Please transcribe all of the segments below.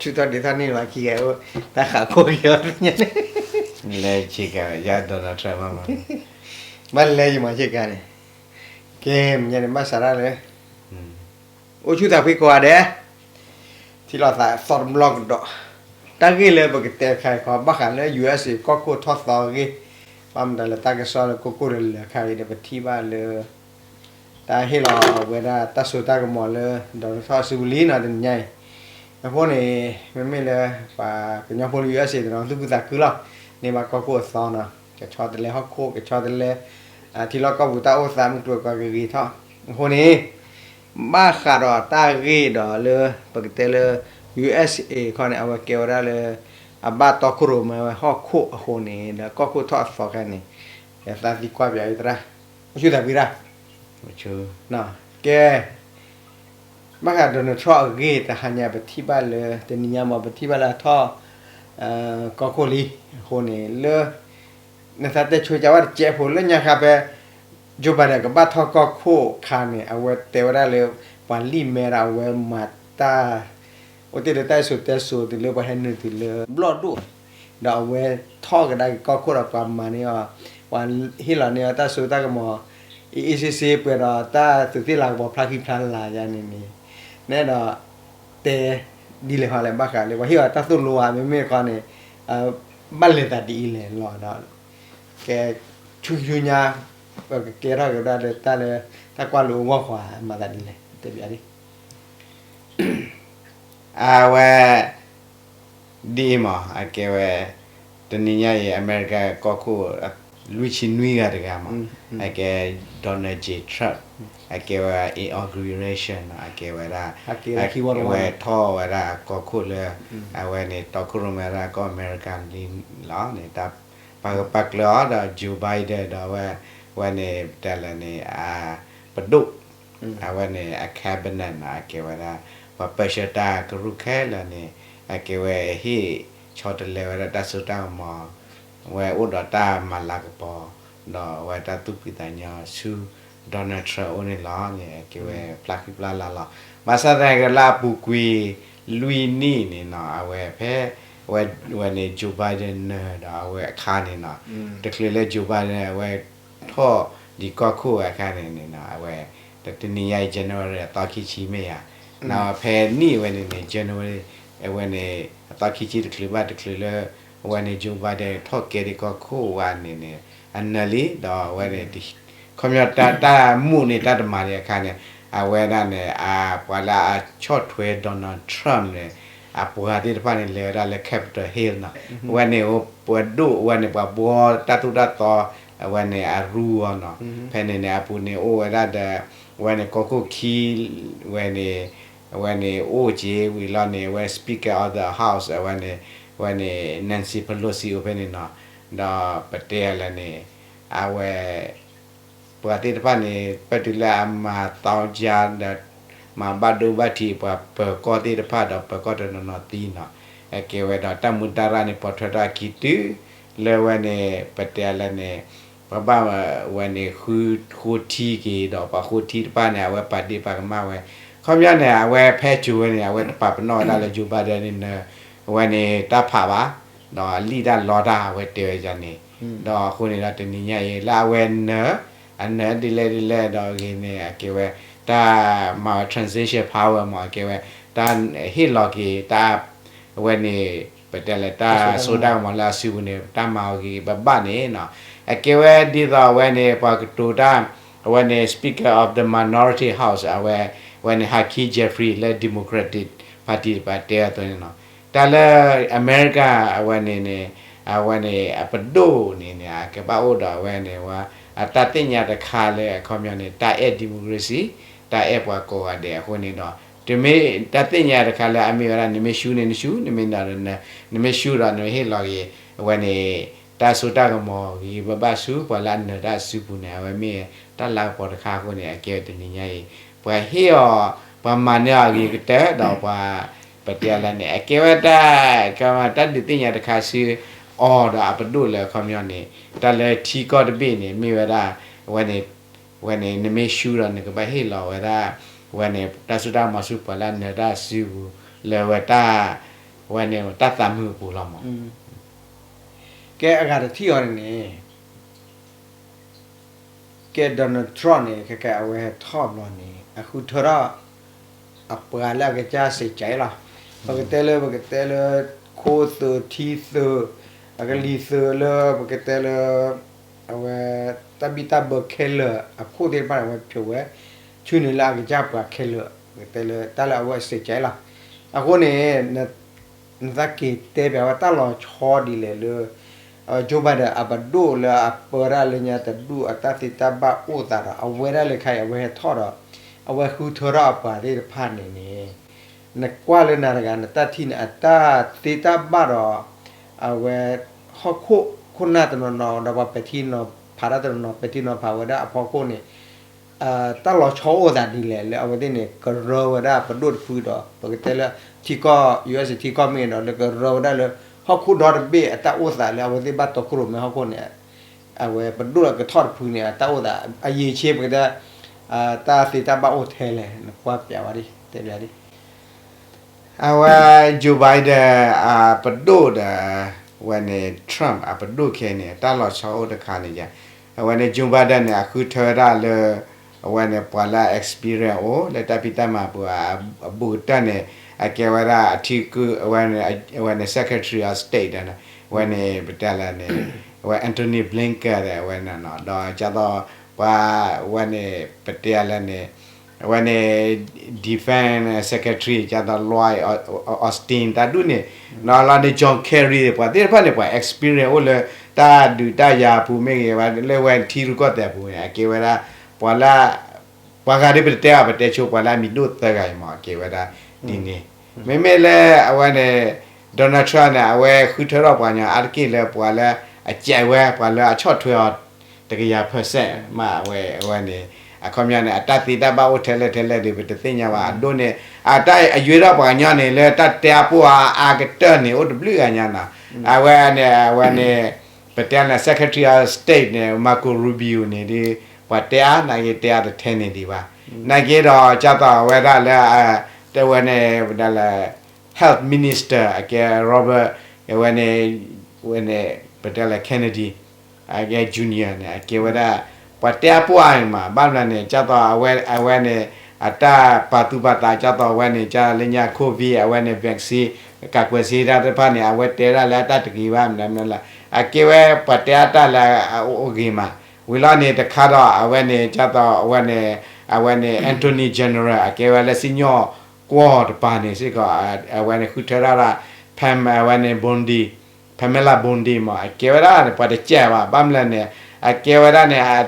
ထီၣ်ဒ့ထီၣ်န့ၢ်လီၤခံဂၤအိၣ်, တၢ်ဃးခိၣ်က့ၤအီၤတညါန့ၣ်, လဲၤဆ့ကၤယါ Donald Trump မးမး, ဘၣ်လဲၤယမၤဆ့ကၤန့ၣ်, ကဲ မ့ၢ်ညါန့ၣ် ဘၣ်စးဒၣ်လၢ အိၣ်ဆူၣ်သးဖှံကိးဂၤဒဲး, ထံၣ်လိာ်သးသီတဘျီကဒီး, တၢ်ဂ့ၢ်လၢပကတဲတခါအံၤခီ ဘၣ်ဃးလၢ ယူအက်စ့ၣ် ကီၢ်ခိၣ်ထီၣ်သီအဂ့ၢ်, ဘၣ်မတၤလၢတၢ်ကစီၣ်လၢကီၢ်ခိၣ်လၢလၢာ်ခါအံၤဒီး ပထံၣ်ဘၣ်လၢ တၢ်ဟ့ၣ်လီၤဝဲဒၣ်တၢ်စိတၢ်ကမီၤလၢ Donald Trump စုပူၤလံနီၤ တနံၤညါအံၤ, အဃိန့ၣ် မ့မ့ၢ်လၢ ပှၤကညီဖိလၢ ယူအက်စ့ၣ် တနီၤသူၣ်ခုသးခုလီၤ, န့ၢ်ဘၣ်ကီၢ်ခိၣ်အသီနီၤ, ကဆီတလဲဟီၣ်ခိၣ် ကဆီတလဲ ထံလီၢ်ကီၢ်ပူၤတၢ်အိၣ်သးမုၢ်ကျိၤဝဲၤကွာ်ကဂ့ၤထီၣ်, အဃိန့ၣ် ဘၣ်ဃးဒီးတၢ်ဂ့ၢ်ဒီးလၢ ပကတဲလၢ ယူအက်စ့ၣ် ခီန့ၣ် အဝဲကဲဝဲဒၣ်လၢ အဘၣ်တီခိၣ်ရိၣ်မဲဝဲဟီၣ်ခိၣ်အဃိန့ၣ် ဒီးကီၢ်ခိၣ်ထီၣ်အသီခါန့ၣ် ယသးသံကွၢ်ပၠးအံၤသရၣ်, အိၣ်ဆူၣ်သးဖှံတၢ်, ကဲ ဘၣ်ဃး Donald Trump အဂ့ၢ် တဟါညါပထံၣ်ဘၣ်လၢ တနံၤညါမ့ၢ် ပထံၣ်ဘၣ်လၢအထီၣ် ကီၢ်ခိၣ်လံ, အဃိန့ၣ်လၢ နသးတဲဆိကမိၣ်ဝဲတစဲးဖိလၢညါခါဖဲ Joe Biden ကဘၣ်ထီၣ်ကီၢ်ခိၣ်အခါန့ၣ် အဝဲတဲဝဲဒၣ်လၢ ပှၤလံၣ်မဲဒီးအဝဲမၤတၢ် အိၣ်တ့ၢ်လၢတၢ်စံၣ်စိၤတဲစိၤတုၤလၢပှၤဟဲနုာ်တုၤလၢဘျီၣ်ဒိၣ်, ဒီးအဝဲထီၣ်ကဒါက့ၤကီၢ်ခိၣ်ဒီးပှၤမၤန့ၢ်အီၤ, ပှၤဟ့ၣ်လီၤန့ၢ်အီၤတၢ်စိတၢ်ကမီၤ အ့ၣ်အ့ၣ်စ့စ့ ပှဲၤဒီးတၢ်သူးသ့ၣ်လၤကပီၤဖျါဃံဖျါလၤယါန့ၣ်န့ၣ်, နအဲၣ်ဒိး တဲ ဒ်လဲၣ်ဃီလဲၣ် ဘၣ်ဃးလၢပှၤဟ့ၣ်အီၤတၢ်သိၣ်လိဧါ မ့မ့ၢ်တခီန့ၣ် ဘၣ်လဲၤသးဒ်အံၤလဲၣ်လီၤဒီး ကဲ ဆူညါ ပကကဲထီၣ်က့ၤဝဲဒၣ်လၢတၢ်လၢ တၢ်ကွၢ်လိအဂီၢ်ဃီ မၤသးဒ်လဲၣ် တဲပၠးဒ် အဝဲ ဒ်အံၤမး အကဲဝဲ တနံၤညါအံၤ အမဲရကၤကီၢ်ခိၣ် လွံၢ်ဆံနွံဂၤတဂၤမး အကဲ Donald J Trump အကဲဝဲ inauguration နီၤ အကဲဝဲဒၣ် အဝဲထီၣ်ဝဲဒၣ်အကီၢ်ခိၣ်လၢ အဝဲန့ၣ် တီခိၣ်ရိၣ်မဲဒၣ်ကီၢ်အမဲရကၤလံလီၤန့ၣ် တၢ်ပာ်ဂၢၢ်ပာ်ကျၢၤအီၤဒီး Joe Biden ဒီးအဝဲ အဝဲန့ၣ် ပတဲလၢန့ၣ် အပဒိၣ် အဝဲန့ၣ် အ cabinet နီၤ အကဲဝဲဒၣ် ပှၤပၢဆှၢတၢ်ကရူၢ်ခဲလၢာ်န့ၣ် အကဲဝဲဟ့ၣ်ဆီတလဲဝဲဒၣ်တၢ်စိတၢ်ကမီၤ ဝဲအိၣ်ဒီးတၢ်မၤလၤကပီၤ ဒီးအဝဲတၢ်သူၣ်ဖှံသးညီဆူ Donald Trump အအိၣ်န့ၣ်လီၤန့ၣ် အကဲဝဲဖျါဃံဖျါလၤလီၤ. ဘၣ်ဆၣ်သနာ်က့လၢအပူၤကွံာ် လွံၢ်နံၣ်န့ၣ်နီၤ အဝဲဖဲ အဝဲန့ၣ် Joe Biden နၢၤဒီးအဝဲအခါန့ၣ်နီၤ တချုးလၢ Joe Biden အဝဲထီၣ်ဒံးကီၢ်ခိၣ်အခါန့ၣ်န့ၣ်နီၤ အဝဲ တနံၤညါအံၤ January အသီခံဆံမ့ၢ်ဧါ, နီၤဖဲနံၣ်အဝဲန့ၣ်န့ၣ် January အဝဲန့ၣ် အသီခံဆံတချုးဘၣ်တချုးလၢ အဝဲန့ၣ် Joe Biden ထီၣ်ကဲဒံးကီၢ်ခိၣ်ဝဲန့ၣ်န့ၣ် အနၢၤလံ ဒီးအဝဲန့ၣ် ခီပညီတၢ်မူးန့ၣ် တၢ်တမၤဒံးအခါန့ၣ် အဝဲဒၣ်န့ၣ် ပှၤလၢအဆီၣ်ထွဲ Donald Trump န့ၣ် အပှၤသ့ၣ်တဖၣ်န့ၣ် လဲၤဝဲဒၣ်လၢ Capitol Hill နီၤ အဝဲန့ၣ် ပှၤဒိၣ်အဝဲန့ၣ် ပှၤဘှီတၢ်သိၣ်တၢ်သီ အဝဲန့ၣ်အရူအီၤနီၤ ဖဲန့ၣ်န့ၣ် အပူၤန့ၣ်အိၣ်ဝဲဒၣ်ဒီး အဝဲန့ၣ် ကီၢ်ခိၣ်ခံ ဝဲန့ၣ် အဝဲန့ၣ်အိၣ်က့ၤဝံၤလီၤန့ၣ် အဝဲ Speaker of the House အဝဲန့ၣ် အဝဲန့ၣ် Nancy Pelosi အိၣ်ဖဲန့ၣ်နီၤ ဒီးပတဲလၢန့ၣ် အဝဲ ပှၤသ့ၣ်တဖၣ်န့ၣ် ပတုၤလၢအမၤသီကါဒီး မၤဘၣ်ဒိဘၣ်ထံး ပှၤပၢၤကီၢ်သ့ၣ်တဖၣ်ဒီးပၢၤကီၢ်တနီၤနီၤသံနီၤ အကဲဝဲဒီးတၢ်မူးတၢ်ရၢ်န့ၣ် ပိာ်ထွဲထီၣ်အခံတုၤ လၢဝဲန့ၣ် ပတဲလၢန့ၣ် ပှၤဘၣ်ဝဲန့ၣ် ဃုဃိထံက့ၤဒီး ပှၤဃိထံတဖၣ်န့ၣ် အဝဲပာ်ဒ့ၣ်ပာ်ကမၣ်ဝဲ ခီပညီန့ၣ် အဝဲဖဲကၠိၤဝဲန့ၣ် အဝဲတပာ်ပနီၣ်ဝဲဒၣ်လၢ Joe Biden န့ၣ် အဝဲန့ၣ်တၢ်ဖးဘၣ် ဒီးအလံၣ်တၢ်လီတၢ် အဝဲတဲဝဲဒ်န့ၣ် ဒီးအဃိန့ၣ်ဒီးတနံၤညါအံၤ လၢအဝဲနၢၤ အနၢၤဒ်လဲၣ်ဒ်လဲၣ်ဒီးအဂ့ၢ်န့ၣ် အကဲဝဲ တၢ်မၤဝဲ transition power မ့ၢ် အကဲဝဲ တၢ်ဟ့ၣ်လီၤက့ၤ တၢ် အဝဲန့ၣ် ပတဲလၢတၢ်စိတၢ်ကမီၤလၢအစုပူၤန့ၣ် တၢ်မၤအီၤဂ့ၤဂ့ၤဘၣ်ဘၣ်န့ၣ်နီၤ အကဲဝဲဒ်သိးအဝဲန့ၣ် ပှၤကတိၤတၢ် အဝဲန့ၣ် Speaker of the Minority House အဝဲ အဝဲန့ၣ် Hakeem Jeffries လၢ Democratic Party တပၤတဲအသိးန့ၣ်နီၤ တၢ်လၢအမဲရကၤ အဝဲန့ၣ်န့ၣ် အဝဲန့ၣ်အပဒိၣ်န့ၣ်န့ၣ် အကဘၣ်အိၣ်ဒီးအဝဲန့ၣ်ဝဲ အတၢ်သ့ၣ်ညါတခါလၢအခီပညီန့ၣ် တၢ်အဲၣ် democracy တၢ်အဲၣ်ပှၤကိးဂၤဒဲးအဃိန့ၣ်ဒီး တမ့ၢ်တၢ်သ့ၣ်ညါတခါလၢအမ့ၢ်ဝဲဒၣ် နမ့ၢ်ဆူန့ၣ်နဆူ နမ့ၢ်နၢၤဒီးနၢၤ နမ့ၢ်ဆူဒီးနမ့ၢ်ဟ့ၣ်လီၤက့ၤ အဝဲန့ၣ် တၢ်စိတၢ်ကမီၤဂ့ၤဂ့ၤဘၣ်ဘၣ်ဆူပှၤလၢအနၢၤတၢ်အစုပူၤန့ၣ် အဝဲမ့ၢ်တၢ်လၤကပီၤတခါအဃိန့ၣ် အကဲဝဲတနံၤညါအံၤ ပှၤဟ့ၣ်အီၤ ပှၤမၤန့ၢ်အီၤအဂ့ၤကတၢၢ်ဒီးပှၤ ပတဲလၢန့ၣ် အကဲဝဲတၢ် တၢ်ဒုးသ့ၣ်ညါတခါဆူ အီၤဒီးအပဒိၣ်လၢအခီပညီန့ၣ် တၢ်လၢထံကီၢ်တဘ့ၣ်န့ၣ် မ့ၢ်ဝဲဒၣ် အဝဲန့ၣ် ဝဲန့ၣ် နမ့ၢ်ဆူဒီးနကဘၣ်ဟ့ၣ်လီၤဝဲဒၣ် ဝဲန့ၣ် တၢ်စိတၢ်ကမီၤဆူပှၤလၢအနၢၤတၢ်အစုပူၤ လၢဝဲတၢ် ဝဲန့ၣ်တၢ်သးမုာ်အပူၤလီၤမး. ကဲအဂၤတထံၣ်အီၤန့ၣ်န့ၣ် ကဲ Donald Trump န့ၣ် ခဲကဲအဝဲဟဲထီၣ်ဘျီန့ၣ် အဃုထၢထီၣ် အပှၤလၢအကစၢ်စံးကဲလီၤ. ပကတဲလၢ ပကတဲလၢ ခိၣ်သုးထံသုး အကလံၤသုးလၢ ပကတဲလၢ အဝဲ တၢ်ဘံၣ်တၢ်ဘၢခဲလၢာ်အခိၣ်သ့ၣ်တဖၣ်န့ၣ် အဝဲဖျိးဝဲ ဆူန့ၣ်လၢအကစၢ်ပှၤခဲလၢာ် ပကတဲလၢတၢ်လၢအဝဲစံးကဲလီၤ. အဃိန့ၣ် နသးက့ၤတဲပျးဝဲတၢ်လီၤဆီဒ်လဲၣ်လၢ Joe Biden အပဒိၣ်လၢအပၢတၢ်လၢညါတဒူၣ်အတၢ်သ့တၢ်ဘၣ်အိၣ်သးဒီး အဝဲဒၣ်လၢခါအံၤအဝဲဟဲထီၣ်ဒီး အဝဲဃုထၢထီၣ်အပှၤသ့ၣ်တဖၣ်န့ၣ်န့ၣ် နကွၢ်လၢနၤတဂၤနတၢ်ထံၣ်န့ၣ် အတၢ်သ့တၢ်ဘၣ်ဒီး အဝဲ ဟီၣ်ခိၣ်ခိၣ်နၢ်တနီၤနီၤ ဒီးပှၤပဲာ်ထံနီၤဖးတၢ်တနီၤနီၤ ပဲာ်ထံနီၤဖးဝဲဒၣ်အဖီခိၣ်န့ၣ် တၢ်လီၤဆီအိၣ်သးဒ်လဲၣ်လၢအဝဲသ့ၣ်န့ၣ် ကရၢဝဲဒၣ်ပဒိၣ်တဖုဒီး ပကတဲလၢ ထံကီၢ် U S ထံကီၢ်မ့ၢ်ဒီး လၢကရၢဝဲဒၣ်လၢ ဟီၣ်ခိၣ်ဒီတဘ့ၣ်အတၢ်အိၣ်သးလၢအဝဲသ့ၣ်ဘၣ်တီခိၣ်ရိၣ်မဲဟီၣ်ခိၣ်န့ၣ် အဝဲပဒိၣ်လၢကထီၣ်တဖုန့ၣ် အတၢ်အိၣ်သး အရည်အချင်း ပကတဲ တၢ်သ့တၢ်ဘၣ်အိၣ်ထဲလဲၣ် နကွၢ်ပျးဝဲဒၣ် တဲပျးဒ် အဝဲ Joe Biden အပဒိၣ်ဒီး ဝဲန့ၣ် Trump အပဒိၣ်ခဲအံၤန့ၣ် တၢ်လီၤဆီအိၣ်တခါန့ၣ်ယါ အဝဲန့ၣ် Joe Biden န့ၣ် အဃုထၢဝဲဒၣ်လၢ အဝဲန့ၣ် ပှၤလၢ experience အိၣ်လၢတၢ်ဖံးတၢ်မၤပူၤ အဘူးကတၢၢ်န့ၣ် အကဲဝဲဒၣ်အထံကု အဝဲန့ၣ် Secretary of State ဒီး အဝဲန့ၣ် ပတဲလၢန့ၣ် အဝဲ Antony Blinken ဒီး အဝဲန့ၣ် ဒီးကၢ်သိး ပှၤ အဝဲန့ၣ် ပတဲလၢန့ၣ် အဝဲန့ၣ် Defense Secretary ကၢ်သိး Lloyd Austin တၢ်ဒူၣ်န့ၣ် ဒီးလီၤန့ၣ် John Kerry ပှၤသ့ၣ်တဖၣ်န့ၣ် ပှၤ experience အိၣ်လၢ တၢ်ဒုးတၢ်ယၤအပူၤမ့ၢ်ဂ့ၤ လၢဝဲထံရူၢ်ကီၢ်သဲးအပူၤန့ၣ် အကဲဝဲဒၣ် ပှၤလၢ ပှၤဂၤဒ်ပတဲအီၤ ပတဲဆိ ပှၤလၢအမံၤဒိၣ်သၢဂၤအံၤမး အကဲဝဲဒၣ်ဒ်န့ၣ် မ့မ့ၢ်လၢအဝဲန့ၣ် Donald Trump န့ၣ် အဝဲဃုထၢထီၣ်ပှၤကညီအါတက့ၢ်လၢပှၤလၢအကဲဝဲ ပှၤလၢအဆီၣ်ထွဲအီၤ တကယၤ percent မး အဝဲ အဝဲန့ၣ် အခီပညီန့ၣ် အတၢ်သ့တၢ်ဘၣ်အိၣ်ထဲလဲၣ်ထဲလဲၣ်ဒီး ပတသ့ၣ်ညါဘၣ် အဒိန့ၣ် အတၢ်အယွ့ထီၣ်ပှၤကညီန့ၣ် လၢတၢ်တဲအါပှၢ်အါကတၢၢ်န့ၣ် အိၣ်တဘျုးဂၤညါနီၤ အဝဲန့ၣ် အဝဲန့ၣ် ပတဲန့ၣ် Secretary of State န့ၣ် Marco Rubio န့ၣ်ဒီး ပှၤတဲအါ နာ်က့တဲအါတထဲန့ၣ်ဒံးဘၣ် နာ်က့ဒီး ကၢ်သိးအဝဲဒၣ်လၢ တဝဲန့ၣ် ပတဲလၢ Health Minister အကဲ Robert အဝဲန့ၣ် ဝဲန့ၣ် ပတဲလၢ Kennedy အကဲ Junior န့ၣ် အကဲဝဲဒၣ် ပှၤတဲအါပှၢ်အါမး ဘၣ်မနုၤန့ၣ် ကၢ်သိး အဝဲန့ၣ် အတၢ်ပာ်သူၣ်ပာ်သး ကၢ်သိး အဝဲန့ၣ် ကၢ်လၢညါ COVID အဝဲန့ၣ် vaccine ကကွဲးစ့တၢ်တဖၣ်န့ၣ် အဝဲတဲဒၣ်လၢအတၢ်တဂ့ၤဘၣ်မနုၤမနုၤလၢ အကဲဝဲပှၤတဲအါတၢ်လၢအအိၣ်ဂ့ၤမး ဝံၤလီၤန့ၣ်တခါဒီး အဝဲန့ၣ် ကၢ်သိး အဝဲန့ၣ် အဝဲန့ၣ် Attorney General အကဲဝဲလၢစံၣ်ညီၣ်ကွီၢ်တပၤန့ၣ်စ့ၢ်ကီး အဝဲန့ၣ်ဃုထၢထီၣ်ဒၣ် Pam အဝဲန့ၣ် Bondi Pamela Bondi မး အကဲဝဲဒၣ်န့ၣ် ပှၤတကဲဘၣ် ဘၣ်မနုၤလဲၣ်န့ၣ် အကဲဝဲဒၣ်န့ၣ်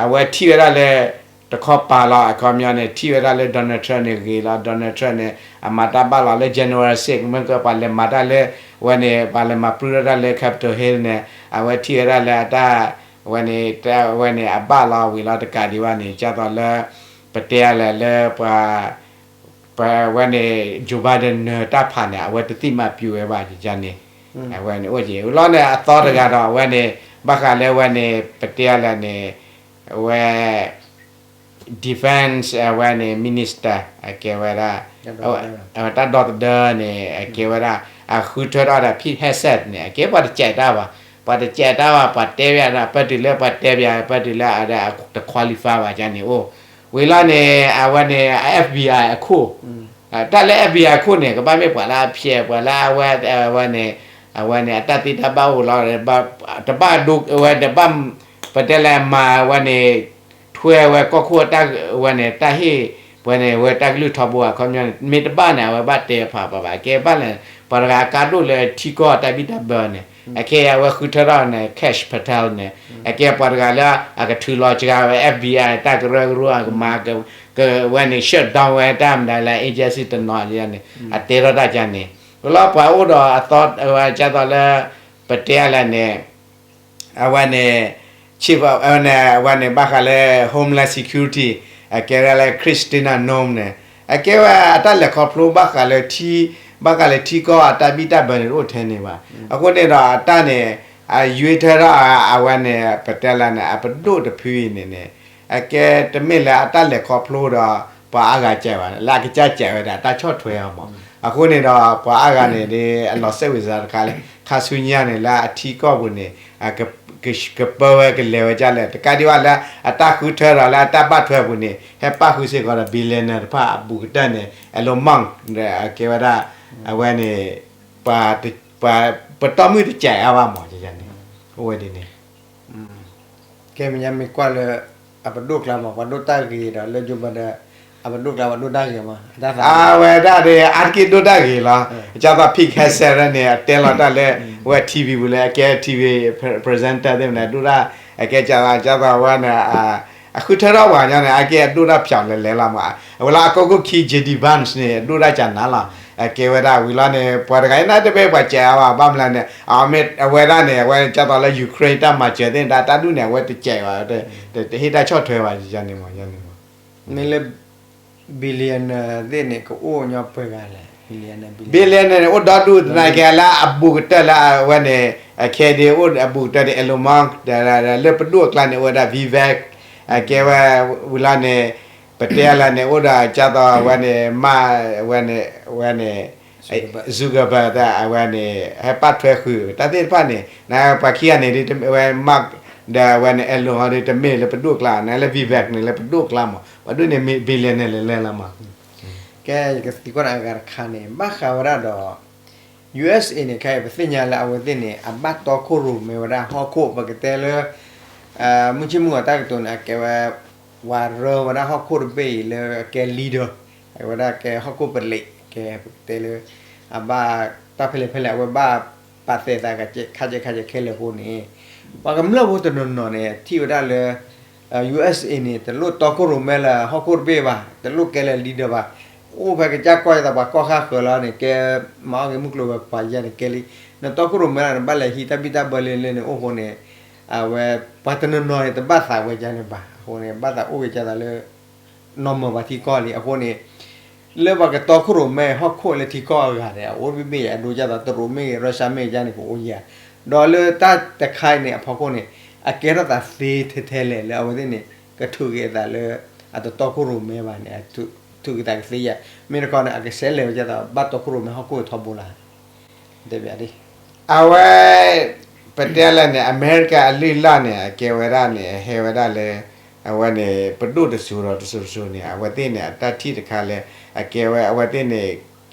အဝဲထံၣ်ဝဲဒၣ်လၢ တခီပၤလီၤ အခီပညီန့ၣ် ထံၣ်ဝဲဒၣ်လၢ Donald Trump န့ၣ်ဂ့ၤလီၤ Donald Trump န့ၣ် အမၤတၢ်ဘၣ်လီၤလၢ January six မ့ၢ်ကပှၤလဲၤမၤတၢ်လၢ ဝဲန့ၣ် ပှၤလဲၤမၤပြူၢ်ထီၣ်တၢ်လၢ Capitol Hill န့ၣ် အဝဲထံၣ်ဝဲဒၣ်လၢအတၢ် ဝဲန့ၣ် ဝဲန့ၣ် အဘၣ်လီၤဝံၤလီၤတကးဒံးဘၣ်န့ၣ် ကၢ်သိးလၢ ပတဲလၢ လၢပှၤ ပဝဲန့ၣ် Joe Biden နၢၤတၢ်ဖးန့ၣ် အဝဲတသ့ၣ်မၤပျူၤဝဲဘၣ်န့ၣ် အဝဲန့ၣ်အိၣ်က့ၤ လီၤန့ၣ် အသီတဂၤဒီး အဝဲန့ၣ် ဘၣ်ဃးလၢဝဲန့ၣ် ပတဲလၢန့ၣ် ဝဲ defense အဝဲန့ၣ် minister အကဲဝဲဒၣ် တၢ်ဒီသဒၢန့ၣ် အကဲဝဲဒၣ် အဃုထၢထီၣ်ဒီး Pete Hegseth န့ၣ် အကဲပှၤတကဲးတၢ်ဘၣ် ပှၤတကဲးတၢ်ဘၣ် ပှၤတဲဘၣ်ဒီး ပတုၤလၢပှၤတဲဘၣ် ပတုၤလၢအတ qualify ဘၣ်န့ၣ်အိၣ် ဝံၤလီၤန့ၣ် အဝဲန့ၣ် FBI အခိၣ် တၢ်လၢ FBI အခိၣ်န့ၣ် ကဘၣ်မ့ၢ်ပှၤလၢအဖျဲး ပှၤလၢအဝဲ အဝဲန့ၣ် အဝဲန့ၣ် အတၢ်သ့တၢ်ဘၣ်အိၣ်လီၤ တဘၣ်ဒိဝဲ တဘၣ် ပတဲလၢမၤဝဲန့ၣ် ထွဲဝဲကီၢ်ခိၣ်တၢ်ဝဲန့ၣ် တၢ်ဟ့ၣ် ပဝဲန့ၣ် ဝဲတၢ်ကလုၢ်ထီဘိအခီပညီန့ၣ် မ့ၢ်တဘၣ်န့ၣ် အဝဲဘၣ်တဲဖးပှၤဘၣ် အကဲဘၣ်လဲၣ် ပှၤတဂၤအကါဒိၣ်လၢထံကီၢ်တၢ်ဘံၣ်တၢ်ဘၢန့ၣ် အကဲအဝဲဃုထၢထီၣ်န့ၣ် Kash Patel န့ၣ် အကဲပှၤတဂၤလၢ အကထုးလီၤစှၤဝဲ FBI တၢ်ကရၢကရိ အကမၤ ကဝဲန့ၣ် shut down ဝဲတၢ်မနုၤလၢ agency တနီၤန့ၣ် အတဲထီၣ်တၢ်ကါန့ၣ် လီၤပှၤအိၣ်ဒီးအသီ ကၢ်သိးလၢ ပတဲအါလဲၣ်န့ၣ် အဝဲန့ၣ် chief အဝဲန့ၣ် ဘၣ်ဃးလၢ Homeland Security အကဲဝဲဒၣ်လၢ Kristina Noem န့ၣ် အကဲဝဲအတၢ်လဲၤခီဖျိဘၣ်ဃးလၢထံ ဘၣ်ဃးလၢထံကီၢ်အတၢ်ဘံၣ်တၢ်ဘၢန့ၣ်တအိၣ်ထဲန့ၣ်ဘၣ်. အဃိန့ၣ်ဒီးအတၢ်န့ၣ် အယွ့ထၢထီၣ်အဝဲန့ၣ် ပတဲလၢန့ၣ် အပဒိၣ်တဖုအံၤန့ၣ်န့ၣ် အကဲတမ့ၢ်လၢအတၢ်လဲၤခီဖျိဒီး ပှၤအါဂၤကဲးဘၣ် လၢအကစၢ်ကဲးဝဲဒၣ် အတၢ်ဆီၣ်ထွဲအီၤမး အဃိန့ၣ်ဒီး ပှၤအါဂၤန့ၣ်ဒီး အလီၤစဲးဝံၤစါတခါလၢ ခါဆူညါန့ၣ် လၢအထံကီၢ်ပူၤန့ၣ် ကပၢဝဲကလဲၤဝဲဒ်လဲၣ်, တကးဒံးဘၣ်လၢ အတၢ်ဃုထၢဒီးလၢအတၢ်ဘၣ်ထွဲအပူၤန့ၣ် ဟဲပၣ်ဃုာ်စ့ၢ်ကီးဒီး billionaire တဖၣ်အဘူးကတၢၢ်န့ၣ် Elon Musk ကဲဝဲဒၣ် အဝဲန့ၣ် ပှၤ ပတီၢ်မုၢ်တစဲးအါဘၣ်မး ယန့ၣ် အိၣ်ဝဲဒ်န့ၣ် ကဲမဲာ်ညါမ့ၢ်ကွၢ်လၢ အပဒိၣ်ကျါမး ပှၤဒိၣ်တၢ်ဂ့ၤဒီး လၢ Joe Biden အပဒိၣ်ကျါ ပှၤဒိၣ်တၢ်ဂ့ၤမး အတၢ်သး အဝဲဒၣ်ဒီး အါတက့ၢ်ဒိၣ်တၢ်ဂ့ၤလီၤ. ကၢ်သိး Pete Hegseth န့ၣ် အတဲလီၤတၢ်လၢ ဝဲ ထံဝံၤပူၤလၢ အကဲ ထံဝံၤ presenter သ့ၣ်မနုၤ ဒိၣ်တၢ် အကဲကၢ်သိး ကၢ်သိးဝဲန့ၣ် အဃုထၢထီၣ်ပှၤကညီန့ၣ် အကဲအဒိၣ်တၢ်ဖျိးလဲၤလဲၤလီၤမး. အဝဲလၢအကီၢ်ခိၣ်ခံ J D Vance န့ၣ် ဒိၣ်တၢ်ကၢ်နၤလီၤ. အကဲဝဲဒၣ်ဝံၤလီၤန့ၣ် ပှၤတဂၤအံၤန့ၣ်တဘၣ်ပှၤစဲးအါဘၣ် ဘၣ်မနုၤလဲၣ်န့ၣ် အဝဲဒၣ်န့ၣ် အဝဲကၢ်သိးလၢ Ukraine တၢ်မၤစၢၤသ့ၣ်န့ၣ် တၢ်ဒူၣ်န့ၣ် အဝဲတစဲးဘၣ် တဟ့ၣ်တၢ်ဆီၣ်ထွဲဘၣ်န့ၣ်မး န့ၣ်မး မ့ၢ်လၢ billionaire သ့ၣ်န့ၣ် ကအိၣ်ညီပှဲၤဂၤလဲၣ် billionaire billionaire န့ၣ် အိၣ်ဒီဒူၣ်သနာ်က့လၢအဘူးကတၢၢ်လၢအဝဲန့ၣ် အခဲဒၣ်အိၣ်အဘူးကတၢၢ်ဒီး Elon Musk လၢပဒိၣ်အကျါန့ၣ် အိၣ်ဝဲဒၣ် Vivek အကဲဝဲ ဝံၤလီၤန့ၣ် ပတဲလၢန့ၣ် အိၣ်ဒီးကၢ်သိးဝဲန့ၣ် မ ဝဲန့ၣ် ဝဲန့ၣ် Zuckerberg အဝဲန့ၣ် ဟဲပၣ်ထွဲဃုာ် တၢ်သ့ၣ်တဖၣ်န့ၣ် နပှၤခံဂၤန့ၣ် ဒ်ဝဲ Musk ဒီးဝဲန့ၣ် Elon ဟီဒီး တမ့ၢ်လၢပဒိၣ်ကျါ နလၢ Vivek န့ၣ် လၢပဒိၣ်ကျါမး ပှၤဒိၣ်န့ၣ် billionaire လဲၤလဲၤလီၤမး ကဲ ယကသံကွၢ်န့ၣ်အဂၤတခါန့ၣ် ဘၣ်ဃးဝဲဒၣ်ဒီး USA န့ၣ် ခဲအံၤပသ့ၣ်ညါလၢအဝဲသ့ၣ်န့ၣ် အဘၣ်တီခိၣ်ရိၣ်မဲဝဲဒၣ်ဟီၣ်ခိၣ် ပကတဲလၢ မုၢ်ဆ့ၣ်မုၢ်ဂီၤတၢ်ကတိၤန့ၣ် အကဲဝဲ ပှၤရၢဝဲဒၣ်ဟီၣ်ခိၣ်တဘ့ၣ်အံၤလၢအကဲ leader အဝဲဒၣ်ကဲဟီၣ်ခိၣ်ပလံး ကဲပကတဲလၢ အဘၣ်တၢ်ဖဲလဲၣ်ဖဲလဲၣ် အဝဲဘၣ်ပာ်သဲးသးခါကဲခါကဲခဲလၢာ်အဃိန့ၣ် ပှၤကမျၢၢ်ဖိတနီၤနီၤန့ၣ် ထံၣ်ဝဲဒၣ်လၢ USA န့ၣ် တလိၣ်တီခိၣ်ရိၣ်မဲလၢဟီၣ်ခိၣ်တဘ့ၣ်ဘၣ် တလိၣ်ကဲလၢ leader ဘၣ် အိၣ်ဖဲကစၢ်ကီၢ်သးပှၤကီၢ်ဃၣ်ဃၢၤလီၤန့ၣ် ကဲမၤအီၣ်က့ၤမုၢ်ကျိၤဝဲၤကွာ်ယါန့ၣ် ကဲလံ နတီခိၣ်ရိၣ်မဲလီၤ နဘၣ်လဲၤဟံးတၢ်ဘံၣ်တၢ်ဘၢလၢလၢန့ၣ်အိၣ်အဃိန့ၣ် အဝဲ ပှၤတနီၤနီၤန့ၣ် တဘၣ်သးဝဲဒ်န့ၣ်ဘၣ် အဃိန့ၣ် ဘၣ်သးအိၣ်က့ၤကၢ်သးလၢ နီၢ်မၢၤပှၤထံကီၢ်လံ အဃိန့ၣ် လၢပှၤကတီခိၣ်ရိၣ်မဲဟီၣ်ခိၣ်လၢထံကီၢ်အဂၤန့ၣ် အအိၣ်တဘ့ၣ်ဘ့ၣ် အဒိကၢ်သးတရူးမ့ၢ်ဂ့ၤ ရၢၡါမ့ၢ်ဂ့ၤန့ၣ် ကအိၣ်ယါ ဒီးလၢတၢ်တခါအံၤန့ၣ် အဖီခိၣ်န့ၣ် အကဲထီၣ်သးသ့ထဲထဲလဲၣ် လၢအဝဲသ့ၣ်န့ၣ် ကထုးက့ၤအသးလၢ အတတီခိၣ်ရိၣ်မဲဘၣ်န့ၣ် ထုးက့ၤသးကသ့ယါ မ့ၢ်တခီန့ၣ် အကဆဲးလဲၤဝဲကၢ်သး ဘၣ်တီခိၣ်ရိၣ်မဲဟီၣ်ခိၣ်ထီဘိလၢ တဲဘၣ်ဒ် အဝဲ ပတဲလၢန့ၣ် အမဲရကၤအလုၢ်အလၢ်န့ၣ် အကဲဝဲဒၣ်န့ၣ် ဟဲဝဲဒၣ်လၢ အဝဲန့ၣ် ပဒိၣ်တစိၤဒီးတစိၤတစိၤန့ၣ် အဝဲသ့ၣ်န့ၣ် အတၢ်ထံၣ်တခါလၢ အကဲဝဲအဝဲသ့ၣ်န့ၣ်